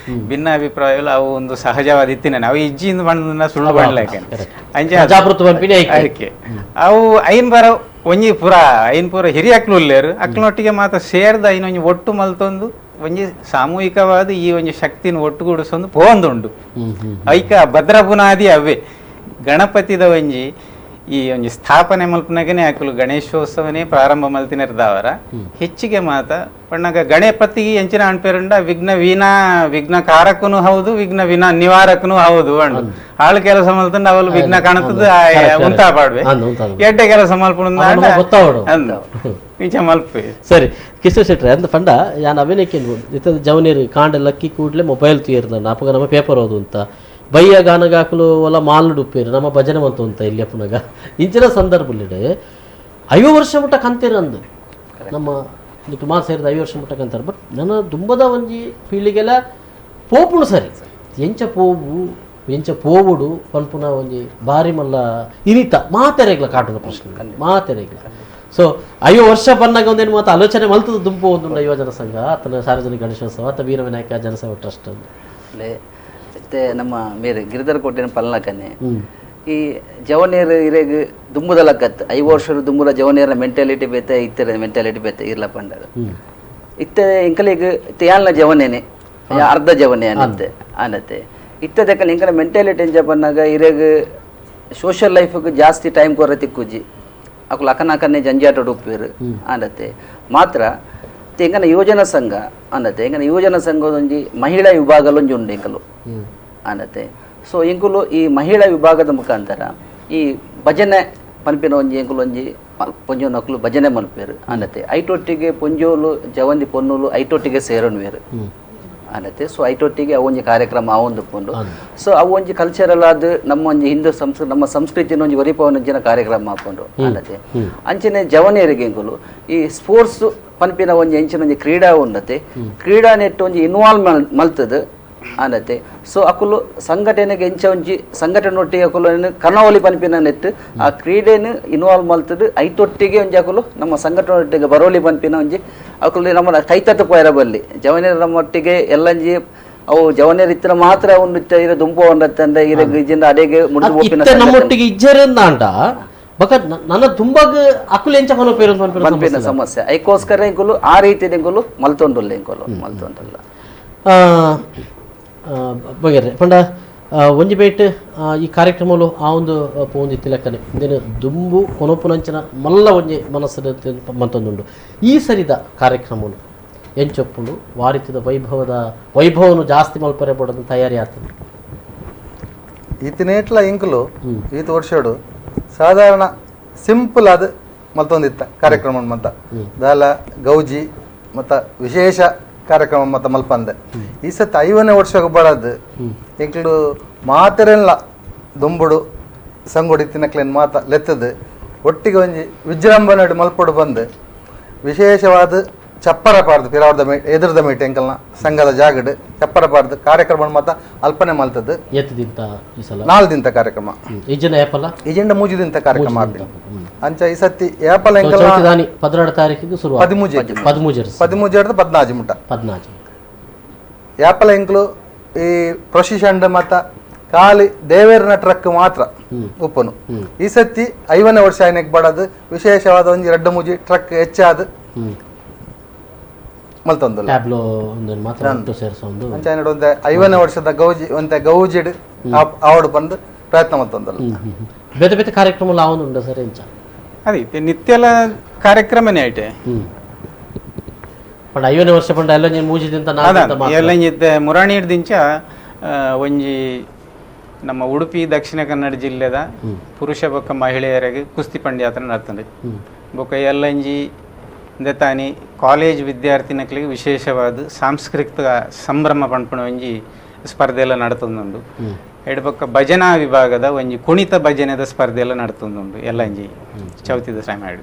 [SPEAKER 2] ಭಿನ್ನಾಭಿಪ್ರಾಯಲು ಅವು ಒಂದು ಸಹಜವಾದ ಇತ್ತಿನ ಅವು ಇಜ್ಜಿಂದ ಬಣ್ಣದ ಸುಳ್ಳು ಬಣ್ಣಕ್ಕೆ ಅದಕ್ಕೆ ಅವು ಐನ್ ಬರ ಒಂಜಿ ಪುರ ಐನ್ ಪೂರ ಹಿರಿಯಕ್ಲು ಉಲ್ಲೇರು ಅಕ್ಲನೊಟ್ಟಿಗೆ ಮಾತ ಸೇರ್ದ ಐನೊಂಜಿ ಒಟ್ಟು ಮಲ್ತೊಂದು ಒಂಜಿ ಸಾಮೂಹಿಕವಾದ ಈ ಒಂಜಿ ಶಕ್ತಿನ ಒಟ್ಟುಗೂಡಿಸೊಂದು ಪೋಂದುಂಡು. ಐಕ ಭದ್ರ ಬುನಾದಿ ಅವೇ ಗಣಪತಿದ ಒಂಜಿ ಈ ಒಂಜಿ ಸ್ಥಾಪನೆ ಮಲ್ಪನಾಗನೆ ಅಕುಲು ಗಣೇಶೋತ್ಸವನೇ ಪ್ರಾರಂಭ ಮಲ್ತಿನರ್ದಾವರ ಹೆಚ್ಚಿಗೆ ಮಾತ ಪಣ್ಣಗ ಗಣಪತಿ ಎಂಚಿನ ಅನ್ಪೇರುಂಡ ವಿಘ್ನ ವೀಣಾ ವಿಘ್ನ ಕಾರಕನು ಹೌದು ವಿಘ್ನ ವಿನಾ ನಿವಾರಕನು ಹೌದು ಅಂಡು ಆಳು ಕೆಲಸ ಮಲ್ತಂಡ ಅವಳು ವಿಘ್ನ ಕಾಣುತ್ತದ ಉಂತಾ ಪಾಡ್ವೆ ಎಡ್ಡೆ ಕೆಲಸ ಮಲ್ಪುಂಡ ಇಂಚ ಮಲ್ಪೆ.
[SPEAKER 1] ಸರಿ ಕಿಶೋರ್ ಶೆಟ್ರೆ ಅಂದ ಫಂಡ ಯಾನ್ ಅವೇನಕ್ಕೆ ಇತ್ತದ ಜವನೀರು ಕಾಂಡ ಲಕ್ಕಿ ಕೂಡಲೇ ಮೊಬೈಲ್ ತೀರ್ದ ಅಪಗ ನಮ್ಮ ಪೇಪರ್ ಓದು ಅಂತ ಬಯ್ಯ ಗಾನಗಾಕಲು ಒಲ ಮಾಲ್ ಉಪ್ಪೇರು ನಮ್ಮ ಭಜನೆ ಮಂತು ಅಂತ ಇಲ್ಲಿ ಅಪ್ಪನಾಗ ಇಂಚಿನ ಸಂದರ್ಭದಲ್ಲಿ 50 ವರ್ಷ ಮುಟ್ಟ ಕಂತೀರ ಅಂದು ನಮ್ಮ ಸುಮಾರು ಸೇರಿದ 50 ವರ್ಷ ಮುಟ್ಟ ಕಂತಾರೆ. ಬಟ್ ನನ್ನ ದುಂಬದ ಒಂಜಿ ಪೀಳಿಗೆಲ್ಲ ಪೋಪುಣು ಸರಿ ಎಂಚ ಪೋವು ಎಂಚ ಪೋವುಡು ಪನ್ಪುನ ಒಂಜಿ ಬಾರಿ ಮಲ್ಲ ಇನಿತ ಮಾತೆರೆಗ್ಲ ಕಾಟುನ ಪ್ರಶ್ನೆ ಮಾತೆರೆಗ್ಲ. ಸೊ 50 ವರ್ಷ ಬಂದಾಗ ಒಂದೇನು ಮಾತು ಆಲೋಚನೆ ಮಲ್ತದ ದುಂಪು ಒಂದು ಯುವಜನ ಸಂಘ ಅಥವಾ ಸಾರ್ವಜನಿಕ ಗಣೇಶೋತ್ಸವ ಅಥವಾ ವೀರವಿನಾಯಕ ಜನಸೇವಾ ಟ್ರಸ್ಟ್ ಅಂತ.
[SPEAKER 5] ಮತ್ತೆ ನಮ್ಮ ಮೇರೆ ಗಿರಿಧರ ಕೋಟೆನ ಪಲ್ನಕನೆ ಈ ಜವನೇರು ಇರೆಗ್ ದುಂಬುದಲಕ್ಕತ್ 50 ವರ್ಷ ದುಂಬುದ ಜವನೇರ ಮೆಂಟಾಲಿಟಿ ಬೇತೆ ಇತ್ತರ ಮೆಂಟಾಲಿಟಿ ಬೇತೆ ಇರ್ಲ ಪಂಡರು ಇತ್ತೆ ಇಂಕಲಿಗ್ ಇತ್ತೆ ಜವನೇನೆ ಅರ್ಧ ಜವನೆ ಅನ್ನತ್ತೆ ಅನ್ನತ್ತೆ ಇತ್ತದಕ್ಕಲ್ಲಿ ಇಂಕಲ ಮೆಂಟಾಲಿಟಿ ಎಂಜ ಪನ್ನಾಗ ಇರೆಗ್ ಸೋಷಿಯಲ್ ಲೈಫ್ಗೆ ಜಾಸ್ತಿ ಟೈಮ್ ಕೊರ ತಿಕ್ಕುಜಿ ಅಕುಲು ಅಕನಕನೆ ಜಂಜಾಟ ಉಪ್ಪೇರು ಅನ್ನತ್ತೆ. ಮಾತ್ರ ಎಂಕನ ಯುವಜನ ಸಂಘ ಅನ್ನತ್ತೆ ಎಂಕನ ಯುವಜನ ಸಂಘದೊಂಜಿ ಮಹಿಳಾ ವಿಭಾಗಲೊಂಜಿ ಉಂಡು ಎಂಕಲು ಅನ್ನತ್ತೆ. ಸೊ ಎಂಕುಲು ಈ ಮಹಿಳಾ ವಿಭಾಗದ ಮುಖಾಂತರ ಈ ಭಜನೆ ಪನ್ಪಿನ ಒಂಜಿ ಎಂಕುಲು ಒಂಜಿ ಪೊಂಜೋನಕುಲು ಭಜನೆ ಮಲ್ಪೇರು ಅನ್ನತ್ತೆ. ಐಟೊಟ್ಟಿಗೆ ಪೊಂಜೋಲು ಜವಂದಿ ಪೊನ್ನುಲು ಐಟೊಟ್ಟಿಗೆ ಸೇರನ್ವೇರು ಅನ್ನತ್ತೆ. ಸೊ ಐಟೊಟ್ಟಿಗೆ ಅವೊಂಜಿ ಕಾರ್ಯಕ್ರಮ ಅವೊಂದು ಪೊಂಡು ಸೊ ಅವು ಒಂಜಿ ಕಲ್ಚರಲ್ ಆದ ನಮ್ಮ ಒಂಜಿ ಹಿಂದೂ ಸಂಸ್ಕೃತಿ ನಮ್ಮ ಸಂಸ್ಕೃತಿನ ಒಂಜಿ ಒರಿಪವನಂಚಿನ ಕಾರ್ಯಕ್ರಮ ಹಾಕೊಂಡು ಅನ್ನತ್ತೆ. ಅಂಚನೆ ಜವನಿಯರಿಗೆ ಎಂಕುಲು ಈ ಸ್ಪೋರ್ಟ್ಸ್ ಪನ್ಪಿನ ಒಂಜಿ ಎಂಚಿನ ಒಂಜಿ ಕ್ರೀಡಾ ಉಂಡತೆ ಕ್ರೀಡಾ ನೆಟ್ಟು ಒಂಜಿ ಇನ್ವಾಲ್ವ್ ಮಲ್ತದ ಅನ್ನತ್ತೆ. ಸೊ ಅಕುಲು ಸಂಘಟನೆಗೆ ಎಂಚ ಒಂಜಿ ಸಂಘಟನೆ ಒಟ್ಟಿಗೆ ಅಕುಲು ಕನಾವಳಿ ಪನ್ಪಿನ ನೆಟ್ಟು ಆ ಕ್ರೀಡೆನು ಇನ್ವಾಲ್ವ್ ಮಲ್ತದ ಐತೊಟ್ಟಿಗೆ ಒಂಜಿ ಅಕುಲು ನಮ್ಮ ಸಂಘಟನೆ ಒಟ್ಟಿಗೆ ಬರೋಲಿ ಪನ್ಪಿನ ಒಂಜಿ ಅಕುಲು ನಮ್ಮ ಕೈತಟ್ಟು ಪೋಯರ ಬಲ್ಲಿ ಜವನಿಯರ ನಮ್ಮೊಟ್ಟಿಗೆ ಎಲ್ಲಂಜಿ ಅವು ಜವನಿಯರ ಇತ್ತಿನ ಮಾತ್ರ ಒಂದು ಇರ ದುಂಪು ಅಂದ್ರೆ ಇರ ಗಿಜಿಂದ ಅಡೆಗೆ ಮುಡಿದು
[SPEAKER 1] ನಮ್ಮೊಟ್ಟಿಗೆ ಇಜ್ಜರಿಂದ ಬಕ ನನ್ನ ತುಂಬಾಗ ಅಕುಲು ಎಂಚ
[SPEAKER 5] ಪನ್ಪಿನ ಸಮಸ್ಯೆ ಐಕೋಸ್ಕರ ಎಂಕುಲು ಆ ರೀತಿ ಎಂಕುಲು ಮಲ್ತೊಂಡುಲ್ಲ ಎಂಕುಲು ಮಲ್ತೊಂಡುಲ್ಲ
[SPEAKER 1] ಬಗೆರೆ ಪಂಡ ಒಂಜಿ ಬೇಟ್ ಈ ಕಾರ್ಯಕ್ರಮಲು ಆ ಒಂದು ಪೋಂದಿತ್ತಿ ಲೆಕ್ಕನೆ ಇಂದಿನ ದುಂಬು ಕೊನೊಪುನಂಚಿನ ಮಲ್ಲ ಒಂಜಿ ಮನಸ್ಸು ಮಂತೊಂದುಂಡು. ಈ ಸರಿದ ಕಾರ್ಯಕ್ರಮಲು ಎಂಚೊಪ್ಪುಂಡು ವಾರಿತದ ವೈಭವನು ಜಾಸ್ತಿ ಮಲ್ಪರೆ ಬೋಡೋದು ತಯಾರಿ ಆಗ್ತದೆ.
[SPEAKER 6] ಈತಿನೇಟ್ಲ ಇಂಕುಲು ಈತ ವರ್ಷಡು ಸಾಧಾರಣ ಸಿಂಪಲ್ ಆದ ಮಲ್ತೊಂದಿತ್ತ ಕಾರ್ಯಕ್ರಮ ಮತ್ತ ದಾಲ ಗೌಜಿ ಮತ್ತ ವಿಶೇಷ ಕಾರ್ಯಕ್ರಮ ಮತ್ತ ಮಲ್ಪಂದೆ. ಈ ಸತ್ 50ನೇ ವರ್ಷಕ್ಕೆ ಬರೋದು ಎಂಕ್ಲು ಮಾತೆರೆಲ್ಲ ದುಂಬುಡು ಸಂಗೊಡಿ ತಿನ್ನಕ್ಲೇನು ಮಾತ ಲೆತ್ತದು ಒಟ್ಟಿಗೆ ಒಂಜಿ ವಿಜೃಂಭಣೆ ಮಲ್ಪಡು ಬಂದು ವಿಶೇಷವಾದ ಚಪ್ಪರ ಪಾಡ್ದು ಪಿರಾವದ ಮೇ ಎದುರದ ಮೇಟ್ ಎಂಕಲ್ನ ಸಂಘದ ಜಾಗಡ್ ಚಪ್ಪರ ಪಾಡ್ದು ಕಾರ್ಯಕ್ರಮ ಮಾತ ಅಲ್ಪನೆ ಮಲ್ತದ್ದು. 4 ದಿನದ ಕಾರ್ಯಕ್ರಮ ಇಜೆಂಡ 3 ದಿನದ ಕಾರ್ಯಕ್ರಮ ಅಂಚ ಈ ಸತಿ ಏಪಲ್ ಎಂಕಲ್ನ
[SPEAKER 1] 12 ತಾರೀಕಿಗೆ ಶುರು
[SPEAKER 6] 13 13 14 ಮುಟ್ಟ 14 ಏಪಲ್ ಎಂಕಲು ಈ ಪ್ರೊಸಿಷನ್ ಮತ್ತ ಖಾಲಿ ದೇವೇರ್ನ ಟ್ರಕ್ ಮಾತ್ರ ಉಪ್ಪನು. ಈ ಸತಿ 50ನೇ ವರ್ಷ ಆಯ್ನಕ್ಕೆ ಬಡದು ವಿಶೇಷವಾದ ಒಂಜಿ 2 3 ಟ್ರಕ್ ಹೆಚ್ಚಾದ ಮಲ್ತೊಂದುಲ್ಲ ಒಂತೆ 50ನೇ ವರ್ಷದ ಗೌಜಿ ಒಂತೆ ಗೌಜಿಡ್ ಆವಡು ಬಂದು ಪ್ರಯತ್ನ ಮಲ್ತೊಂದುಲ್ಲ.
[SPEAKER 1] ಬೇತೆ ಬೇತೆ ಕಾರ್ಯಕ್ರಮ ಉಂಡ ಸರ್ ಎಂಚ
[SPEAKER 2] ಅದೇ ನಿತ್ಯಲ ಕಾರ್ಯಕ್ರಮನೇ ಐಟೆ
[SPEAKER 1] ಪಂಡ 50ನೇ ವರ್ಷ ಪಂಡ ಎಲ್ಲ ಮೂಜಿದಿಂತ
[SPEAKER 2] ಎಲ್ಲ ಮುರಾಣಿ ದಿಂಚ ಒಂಜಿ ನಮ್ಮ ಉಡುಪಿ ದಕ್ಷಿಣ ಕನ್ನಡ ಜಿಲ್ಲೆದ ಪುರುಷ ಬೊಕ್ಕ ಮಹಿಳೆಯರಿಗೆ ಕುಸ್ತಿ ಪಂದ್ಯಾತ್ರ ನಡ್ತದೆ. ಬೊಕ್ಕ ಎಲ್ಲಂಜಿ ತಾನಿ ಕಾಲೇಜ್ ವಿದ್ಯಾರ್ಥಿನಕ್ಲಿಗೆ ವಿಶೇಷವಾದ ಸಾಂಸ್ಕೃತಿಕ ಸಂಭ್ರಮ ಪನ್ಪುನ ಒಂಜಿ ಸ್ಪರ್ಧೆ ಎಲ್ಲ ನಡ್ತೊಂದುಂಡು. ಎಡಬೊಕ್ಕ ಭಜನಾ ವಿಭಾಗದ ಒಂಜಿ ಕುಣಿತ ಭಜನೆದ ಸ್ಪರ್ಧೆ ಎಲ್ಲ ನಡ್ತೊಂದುಂಡು ಎಲ್ಲಂಜಿ ಚೌತಿದ ಸಮಯ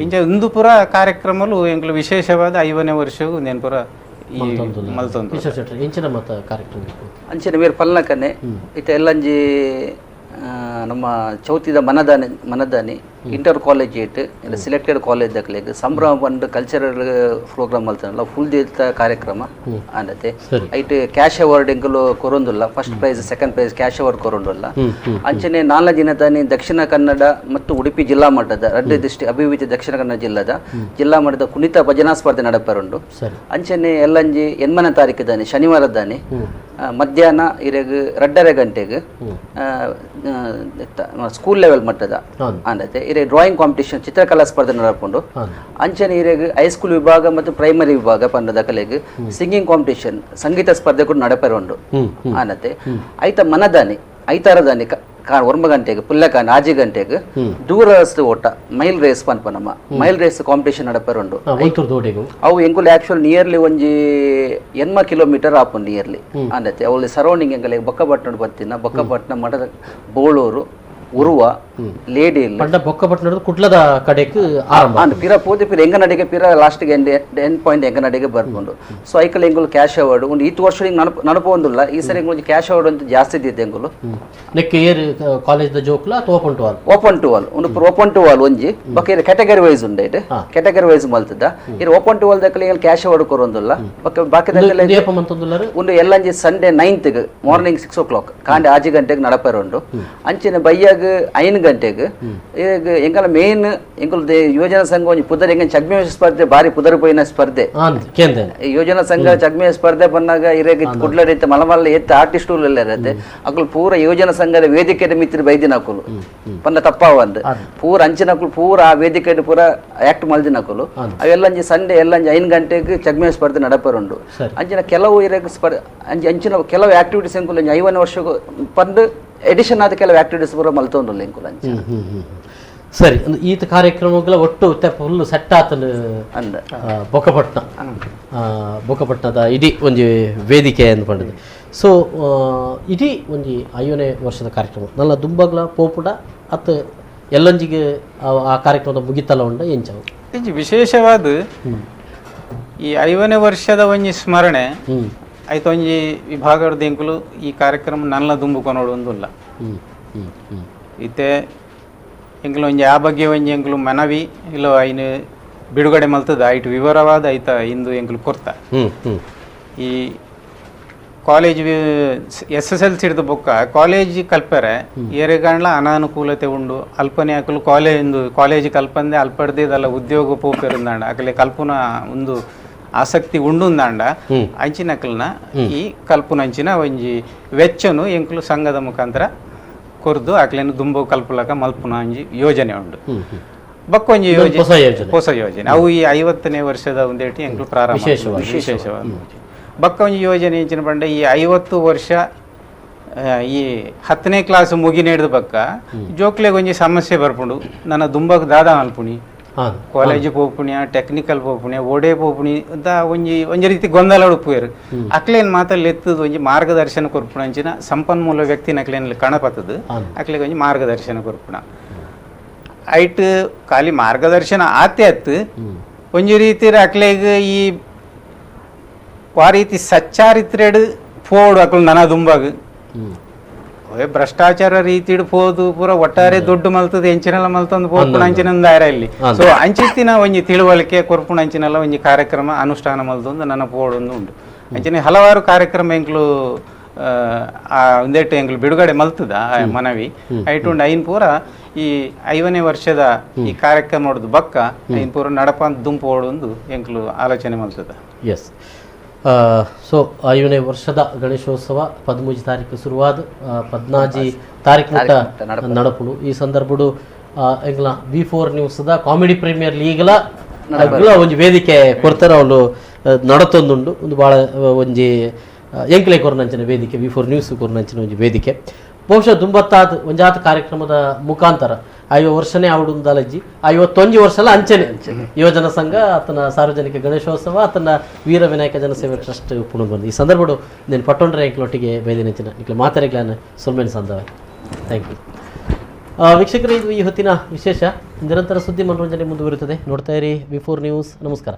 [SPEAKER 2] ಇಂಚ ಒಂದು ಪೂರ ಕಾರ್ಯಕ್ರಮಲು ಎಂಕ್ಲು ವಿಶೇಷವಾದ 50ನೇ ವರ್ಷವು ನೇನು ಪೂರ ಮಲ್ತೊಂದು.
[SPEAKER 5] ಅಂಚಿನ ಮೇರ್ ಪಲ್ನಕನೆ ಇತ್ತ ಎಲ್ಲಂಜಿ ನಮ್ಮ ಚೌತಿದ ಮನದಾನಿ ಇಂಟರ್ ಕಾಲೇಜಿಯೇಟ್ ಇಲ್ಲ ಸೆಲೆಕ್ಟೆಡ್ ಕಾಲೇಜ್ ದಕ್ಲೆಗ್ ಸಂಭ್ರಮ ಬಂದು ಕಲ್ಚರಲ್ ಪ್ರೋಗ್ರಾಮ್ ಮಲ್ತನಲ್ಲ ಫುಲ್ ದಿತ ಕಾರ್ಯಕ್ರಮ ಆನತೆ. ಐಟ್ ಕ್ಯಾಶ್ ಅವಾರ್ಡ್ ಎಂಕುಲು ಕೊರೊಂದುಲ್ಲ first prize second prize cash award ಕೊರೊಂದುಲ್ಲ. ಅಂಚನೆ 4 ದಿನ ತಾನೆ ದಕ್ಷಿಣ ಕನ್ನಡ ಮತ್ತು ಉಡುಪಿ ಜಿಲ್ಲಾ ಮಟ್ಟದ ರಡ್ಡು ಡಿಸ್ಟ್ರಿಕ್ಟ್ ಅಭಿವೃದ್ಧಿ ದಕ್ಷಿಣ ಕನ್ನಡ ಜಿಲ್ಲಾದ ಜಿಲ್ಲಾ ಮಟ್ಟದ ಕುಣಿತ ಭಜನಾ ಸ್ಪರ್ಧೆ ನಡಪರುಂಡು. ಅಂಚನೆ ಎಲ್ಲಂಜಿ 8ನೇ ತಾರೀಕು ದಾನೆ ಶನಿವಾರ ದಾನೆ ಮಧ್ಯಾಹ್ನ ಇರೆಗ್ 2:30 ಗಂಟೆಗೆ ಸ್ಕೂಲ್ ಲೆವೆಲ್ ಮಟ್ಟದ ಅಂದತೆ ಇರೆ ಡ್ರಾಯಿಂಗ್ ಕಾಂಪಿಟೇಷನ್ ಚಿತ್ರಕಲಾ ಸ್ಪರ್ಧೆ ನಡಪುಂಡು. ಅಂಚನೆ ಇರೆಗ್ ಹೈಸ್ಕೂಲ್ ವಿಭಾಗ ಮತ್ತು ಪ್ರೈಮರಿ ವಿಭಾಗ ಪಂಡದ ಕಲೆಗ್ ಸಿಂಗಿಂಗ್ ಕಾಂಪಿಟೇಷನ್ ಸಂಗೀತ ಸ್ಪರ್ಧೆ ಕೂಡ ನಡಪರೆ ಉಂಡು ಆನತೆ. ಐತ ಮನದಾನಿ ಐತಾರದಾನಿ 9 ಗಂಟೆಗೆ ಪುಲ್ಲಕಾನ್ 6 ಗಂಟೆಗೆ ದೂರಸ್ತು ಓಟ ಮೈಲ್ ರೇಸ್ ಪನ್ಪ ನಮ್ಮ mile race competition ನಡಪರೆ ಉಂಡು. ಅವು ಎಂಕುಲು ಆಕ್ಚುಲ್ ನಿಯರ್ಲಿ ಒಂಜಿ 80 ಕಿಲೋಮೀಟರ್ ಆಪುಂಡು ನಿಯರ್ಲಿ ಅಂದತೆ. ಅವಳು ಸರೌಂಡಿಂಗ್ ಎಂಕಲೆ ಬೊಕ್ಕಪಟ್ಟಣ ಬತ್ತಿನ ಬೊಕ್ಕಪಟ್ಟಣ ಮಠದ ಬೋಳೂರು ಉರುವ ಲೇಡಿ
[SPEAKER 1] ಬೊಕ್ಕಪಟ್ಟಣ ಕುಡ್ಲದ ಕಡೆಗೆ
[SPEAKER 5] ಆರಂಭ ಪಿರ ಪೋದೆ ಪಿರ ಎಂಗನಡಿಗೆ ಪಿರ ಲಾಸ್ಟ್ಗೆ ಎಂಡ್ ಪಾಯಿಂಟ್ ಎಂಗನಡಿಗೆ ಬರ್ಕೊಂಡು. ಸೊ ಐಕಲ್ ಎಂಗುಲು ಕ್ಯಾಶ್ ಅವಾರ್ಡ್ ಒಂದು ಈತ ವರ್ಷ ನನಪ ಒಂದುಲ್ಲ ಈ ಸರಿ ಎಂಗುಲು ಕ್ಯಾಶ್ ಅವಾರ್ಡ್ ಅಂತ ಜಾಸ್ತಿ ಇದ್ದಿದ್ದೆ ಎಂಗುಲು.
[SPEAKER 1] ನೆಕ್ ಏರ್ ಕಾಲೇಜ್ the ಜೋಕ್ಲ ಅಥವಾ open to all?
[SPEAKER 5] Open to all ಒಂದು open to all ಒಂಜಿ ಬೊಕ್ಕ ಕ್ಯಾಟಗರಿ ವೈಸ್ ಉಂಡು it category wise ಮಲ್ತದ ಇರ್ open to all ದಕ್ಕಲಿ cash award ಕೊರೊಂದುಲ್ಲ. ಬೊಕ್ಕ ಬಾಕಿ ಒಂದು ಎಲ್ಲಂಜಿ Sunday 9th morning 6 o'clock ಕಾಂಡೆ 6 ಗಂಟೆಗೆ ನಡಪರೆ ಉಂಡು. ಅಂಚಿನ ಬಯ್ಯಾಗ 5 ಗಂಟೆಗೆ ಎಂಕಲ ಮೇನ್ ಎಂಕುಲು ಯುವಜನ ಸಂಘ ಒಂಜಿ ಪುದರ್ ಎಂಗ ಚಗ್ಮೆ ಸ್ಪರ್ಧೆ ಬಾರಿ ಪುದರ್ ಪೋಯಿನ ಸ್ಪರ್ಧೆ ಯುವಜನ ಸಂಘ ಚಗ್ಮೆ ಸ್ಪರ್ಧೆ ಬಂದಾಗ ಇರೆಗ್ ಕುಡ್ಲಡ್ ಇತ್ತ ಮಲಮಲ್ಲ ಎತ್ತ ಆರ್ಟಿಸ್ಟ್ ಎಲ್ಲ ಇರತ್ತೆ ಅಕುಲು ಪೂರ ಯುವಜನ ಸಂಘದ ವೇದಿಕೆ ಮಿತ್ರ ಬೈದಿನ ಅಕುಲು ಪಂಡ ತಪ್ಪಾವಂದ್ ಪೂರ ಅಂಚಿನಕುಲು ಪೂರ ಆ ವೇದಿಕೆ ಪೂರ ಆಕ್ಟ್ ಮಲ್ದಿನಕುಲು. ಅವೆಲ್ಲ ಅಂಜಿ ಸಂಡೇ ಎಲ್ಲ ಅಂಜಿ 5 ಗಂಟೆಗೆ ಚಗ್ಮೆ ಸ್ಪರ್ಧೆ ನಡಪರುಂಡು. ಅಂಚಿನ ಕೆಲವು ಇರೆಗ್ ಸ್ಪರ್ಧೆ ಅಂಚಿ ಅಂಚಿನ ಕೆಲವು ಆಕ್ಟಿವಿಟೀಸ್ ಎಂಕುಲು ಒಂಜಿ 50 ವರ್ಷ ಪಂದ್ ಎಡಿಷನ್ ಆದ ಕೆಲವು ಆಕ್ಟಿವಿಟೀಸ್ ಪೂರ ಮಲ್ತೊಂದುಲ್ಲ ಎಂಕುಲು ಅಂಚ.
[SPEAKER 1] ಸರಿ, ಈತ ಕಾರ್ಯಕ್ರಮಗಳ ಒಟ್ಟು ಫುಲ್ ಸೆಟ್ ಆತನ
[SPEAKER 5] ಅಂದ
[SPEAKER 1] ಬೊಕ್ಕಪಟ್ಟಣ ಬೊಕ್ಕಪಟ್ಟಣದ ಇಡೀ ಒಂಜಿ ವೇದಿಕೆ ಅಂದ್ಕೊಂಡಿದೆ. ಸೊ ಇಡೀ ಒಂಜಿ 50ನೇ ವರ್ಷದ ಕಾರ್ಯಕ್ರಮ ನಲ್ಲ ದುಂಬಗ್ಲ ಪೋಪುಡ ಅತ್ ಎಲ್ಲೊಂಜಿಗೆ ಆ ಕಾರ್ಯಕ್ರಮದ ಮುಗಿತಲ ಉಂಡ ಎಂಚವು
[SPEAKER 2] ವಿಶೇಷವಾದ ಈ 50ನೇ ವರ್ಷದ ಒಂಜಿ ಸ್ಮರಣೆ ಆಯ್ತು ಒಂಜಿ ವಿಭಾಗದ ಎಂಕುಲು ಈ ಕಾರ್ಯಕ್ರಮ ನಲ್ಲ ದುಂಬುಕೊನೋಡು ಒಂದುಲ್ಲ. ಇತ್ತೆ ಎಂಕುಲು ಒಂಜಿ ಆ ಬಗ್ಗೆ ಒಂಜಿ ಎಂಕುಲು ಮನವಿ ಇಲ್ಲ ಐನು ಬಿಡುಗಡೆ ಮಲ್ತದ ಐಟ್ ವಿವರವಾದ ಐತ ಇಂದು ಎಂಕುಲು ಕೊರ್ತ. ಈ college SSLC ಹಿಡಿದು ಬೊಕ್ಕ ಕಾಲೇಜ್ ಕಲ್ಪರೆ ಏರೆಗಾಂಡ್ಲ ಅನಾನುಕೂಲತೆ ಉಂಡು ಅಲ್ಪನೆ ಹಾಕಲು ಕಾಲೇಜ್ ಕಾಲೇಜ್ ಕಲ್ಪಂದೆ ಅಲ್ಪಡ್ದಿದಲ್ಲ ಉದ್ಯೋಗ ಪೋಪೆರುಂದಾಂಡ ಅಕಲೆ ಕಲ್ಪುನ ಒಂದು ಆಸಕ್ತಿ ಉಂಡುಂದಾಂಡ ಅಂಚಿನಕಲ್ನ ಈ ಕಲ್ಪುನಂಚಿನ ಒಂಜಿ ವೆಚ್ಚನು ಎಂಕುಲು ಸಂಘದ ಮುಖಾಂತರ ಕೊರ್ದು ಅಕ್ಲೇನು ದುಂಬು ಕಲ್ಪುಲಕ ಮಲ್ಪುನ ಒಂಜಿ ಯೋಜನೆ ಉಂಡು. ಬೊಕ್ಕ ಒಂಜಿ ಯೋಜನೆ ಹೊಸ ಯೋಜನೆ ಅವು ಈ 50ನೇ ವರ್ಷದ ಒಂದೇಟಿ ಎಂಕುಲು ಪ್ರಾರಂಭ ವಿಶೇಷವಾದ ಬೊಕ್ಕ ಒಂಜಿ ಯೋಜನೆ ಎಂಚಿನ ಪಂಡ ಈ 50 ವರ್ಷ ಈ 10ನೇ ಕ್ಲಾಸ್ ಮುಗಿನೇಡ್ದ ಬಕ್ಕ ಜೋಕ್ಲೆಗ್ ಒಂಜಿ ಸಮಸ್ಯೆ ಬರ್ಪುಂಡು ನನ್ನ ದುಂಬಗ್ ದಾದಾ ಮಲ್ಪುಣಿ ಕಾಲೇಜ್ ಪೋಪುಣಿಯ ಟೆಕ್ನಿಕಲ್ ಪೋಪುಣಿಯ ಓಡೆ ಪೋಪುಣಿ ಅಂತ ಒಂಜಿ ಒಂಜಿ ರೀತಿ ಗೊಂದಲ ಉಪ್ಪುವೆರು. ಅಕ್ಲೇನ್ ಮಾತಲ್ಲಿ ಎತ್ತದ ಒಂಜಿ ಮಾರ್ಗದರ್ಶನ ಕೊರ್ಪುಣ ಅಂಚಿನ ಸಂಪನ್ಮೂಲ ವ್ಯಕ್ತಿನ ಅಕ್ಲೇನ್ ಕಣಪತ್ತದ ಅಕ್ಲೆಗ್ ಒಂಜಿ ಮಾರ್ಗದರ್ಶನ ಕೊರ್ಪುಣ ಐಟ್ ಖಾಲಿ ಮಾರ್ಗದರ್ಶನ ಆತೆ ಅತ್ತು ಒಂಜಿ ರೀತಿ ಅಕ್ಲೆಗ್ ಈ ಆ ರೀತಿ ಸಚ್ಚಾರಿತ್ರೆಡ್ ಪೋಡು ಅಕ್ಲು ನನ ದುಂಬಾಗ ಭ್ರಷ್ಟಾಚಾರ ರೀತಿಡ್ ಪೋದು ಪೂರ ಒಟ್ಟಾರೆ ದುಡ್ಡು ಮಲ್ತದ ಎಂಚಿನೆಲ್ಲ ಮಲ್ತಂದು ಪೋಪುಣ ಅಂಚಿನ ದಾರ ಇಲ್ಲಿ. ಸೊ ಅಂಚಿತ್ತಿನ ಒಂಜಿ ತಿಳುವಳಿಕೆ ಕೊರ್ಪುಣ ಅಂಚಿನೆಲ್ಲ ಒಂಜಿ ಕಾರ್ಯಕ್ರಮ ಅನುಷ್ಠಾನ ಮಲ್ತೊಂದು ನನ್ನ ಪೋಡೊಂದು ಉಂಡು. ಅಂಚಿನ ಹಲವಾರು ಕಾರ್ಯಕ್ರಮ ಎಂಕ್ಲು ಆ ಒಂದೇಟು ಎಂಕ್ಲು ಬಿಡುಗಡೆ ಮಲ್ತದ ಮನವಿ ಐಟುಂಡು ಐನ್ ಪೂರ ಈ 50ನೇ ವರ್ಷದ ಈ ಕಾರ್ಯಕ್ರಮ ಹೊಡೆದು ಬಕ್ಕ ಐನ್ ಪೂರ ನಡಪ ದುಂಪು ಓಡೊಂದು ಎಂಕ್ಲು ಆಲೋಚನೆ ಮಲ್ತದ.
[SPEAKER 1] ಎಸ್, ಸೊ 50ನೇ ವರ್ಷದ ಗಣೇಶೋತ್ಸವ 13 ತಾರೀಕು ಶುರುವಾದ 14 ತಾರೀಕು ನಡಪುಡು. ಈ ಸಂದರ್ಭಡು ಎಂಗ್ಲ V4 ನ್ಯೂಸ್ದ comedy premier ಲೀಗ್ಲ ಒಂಜಿ ವೇದಿಕೆ ಕೊರ್ತಾರ ಅವಳು ನಡತೊಂದುಂಡು. ಒಂದು ಭಾಳ ಒಂಜಿ ಎಂಕ್ಲೆ ಕೊರ್ನಂಚಿನ ವೇದಿಕೆ V4 news ಕೊರ್ನಂಚಿನ ಒಂಜಿ ವೇದಿಕೆ ಬಹುಶಃ ದುಂಬತ್ತಾದ ಒಂಜಾತ ಕಾರ್ಯಕ್ರಮದ ಮುಖಾಂತರ 50 ವರ್ಷನೇ ಆವಡುಂದಾಲಜ್ಜಿ 51 ವರ್ಷಲ ಅಂಚನೆ ಯುವಜನ ಸಂಘ ಆತನ ಸಾರ್ವಜನಿಕ ಗಣೇಶೋತ್ಸವ ಆತನ ವೀರ ವಿನಾಯಕ ಜನಸೇವೆ ಟ್ರಸ್ಟ್ ಪುಣು ಬಂದು ಈ ಸಂದರ್ಭಡು నేను ಪಟ್ಟೊಂಡ್ರೆ ಎಂಕ್ಲೊಟ್ಟಿಗೆ ಬೈದಿನಂಚಿನ ಇಕ್ಲೆ ಮಾತಾಡಿಗ್ಲಾನ ಸೊಲ್ಮೇನ್ ಸಂದವೆ. Thank you ವೀಕ್ಷಕರೇ, ಇದು ಈ ಹೊತ್ತಿನ ವಿಶೇಷ. ನಿರಂತರ ಸುದ್ದಿ ಮನೋರಂಜನೆ ಮುಂದುವರಿಯುತ್ತದೆ. ನೋಡ್ತಾ ಇರಿ V4 news. ನಮಸ್ಕಾರ.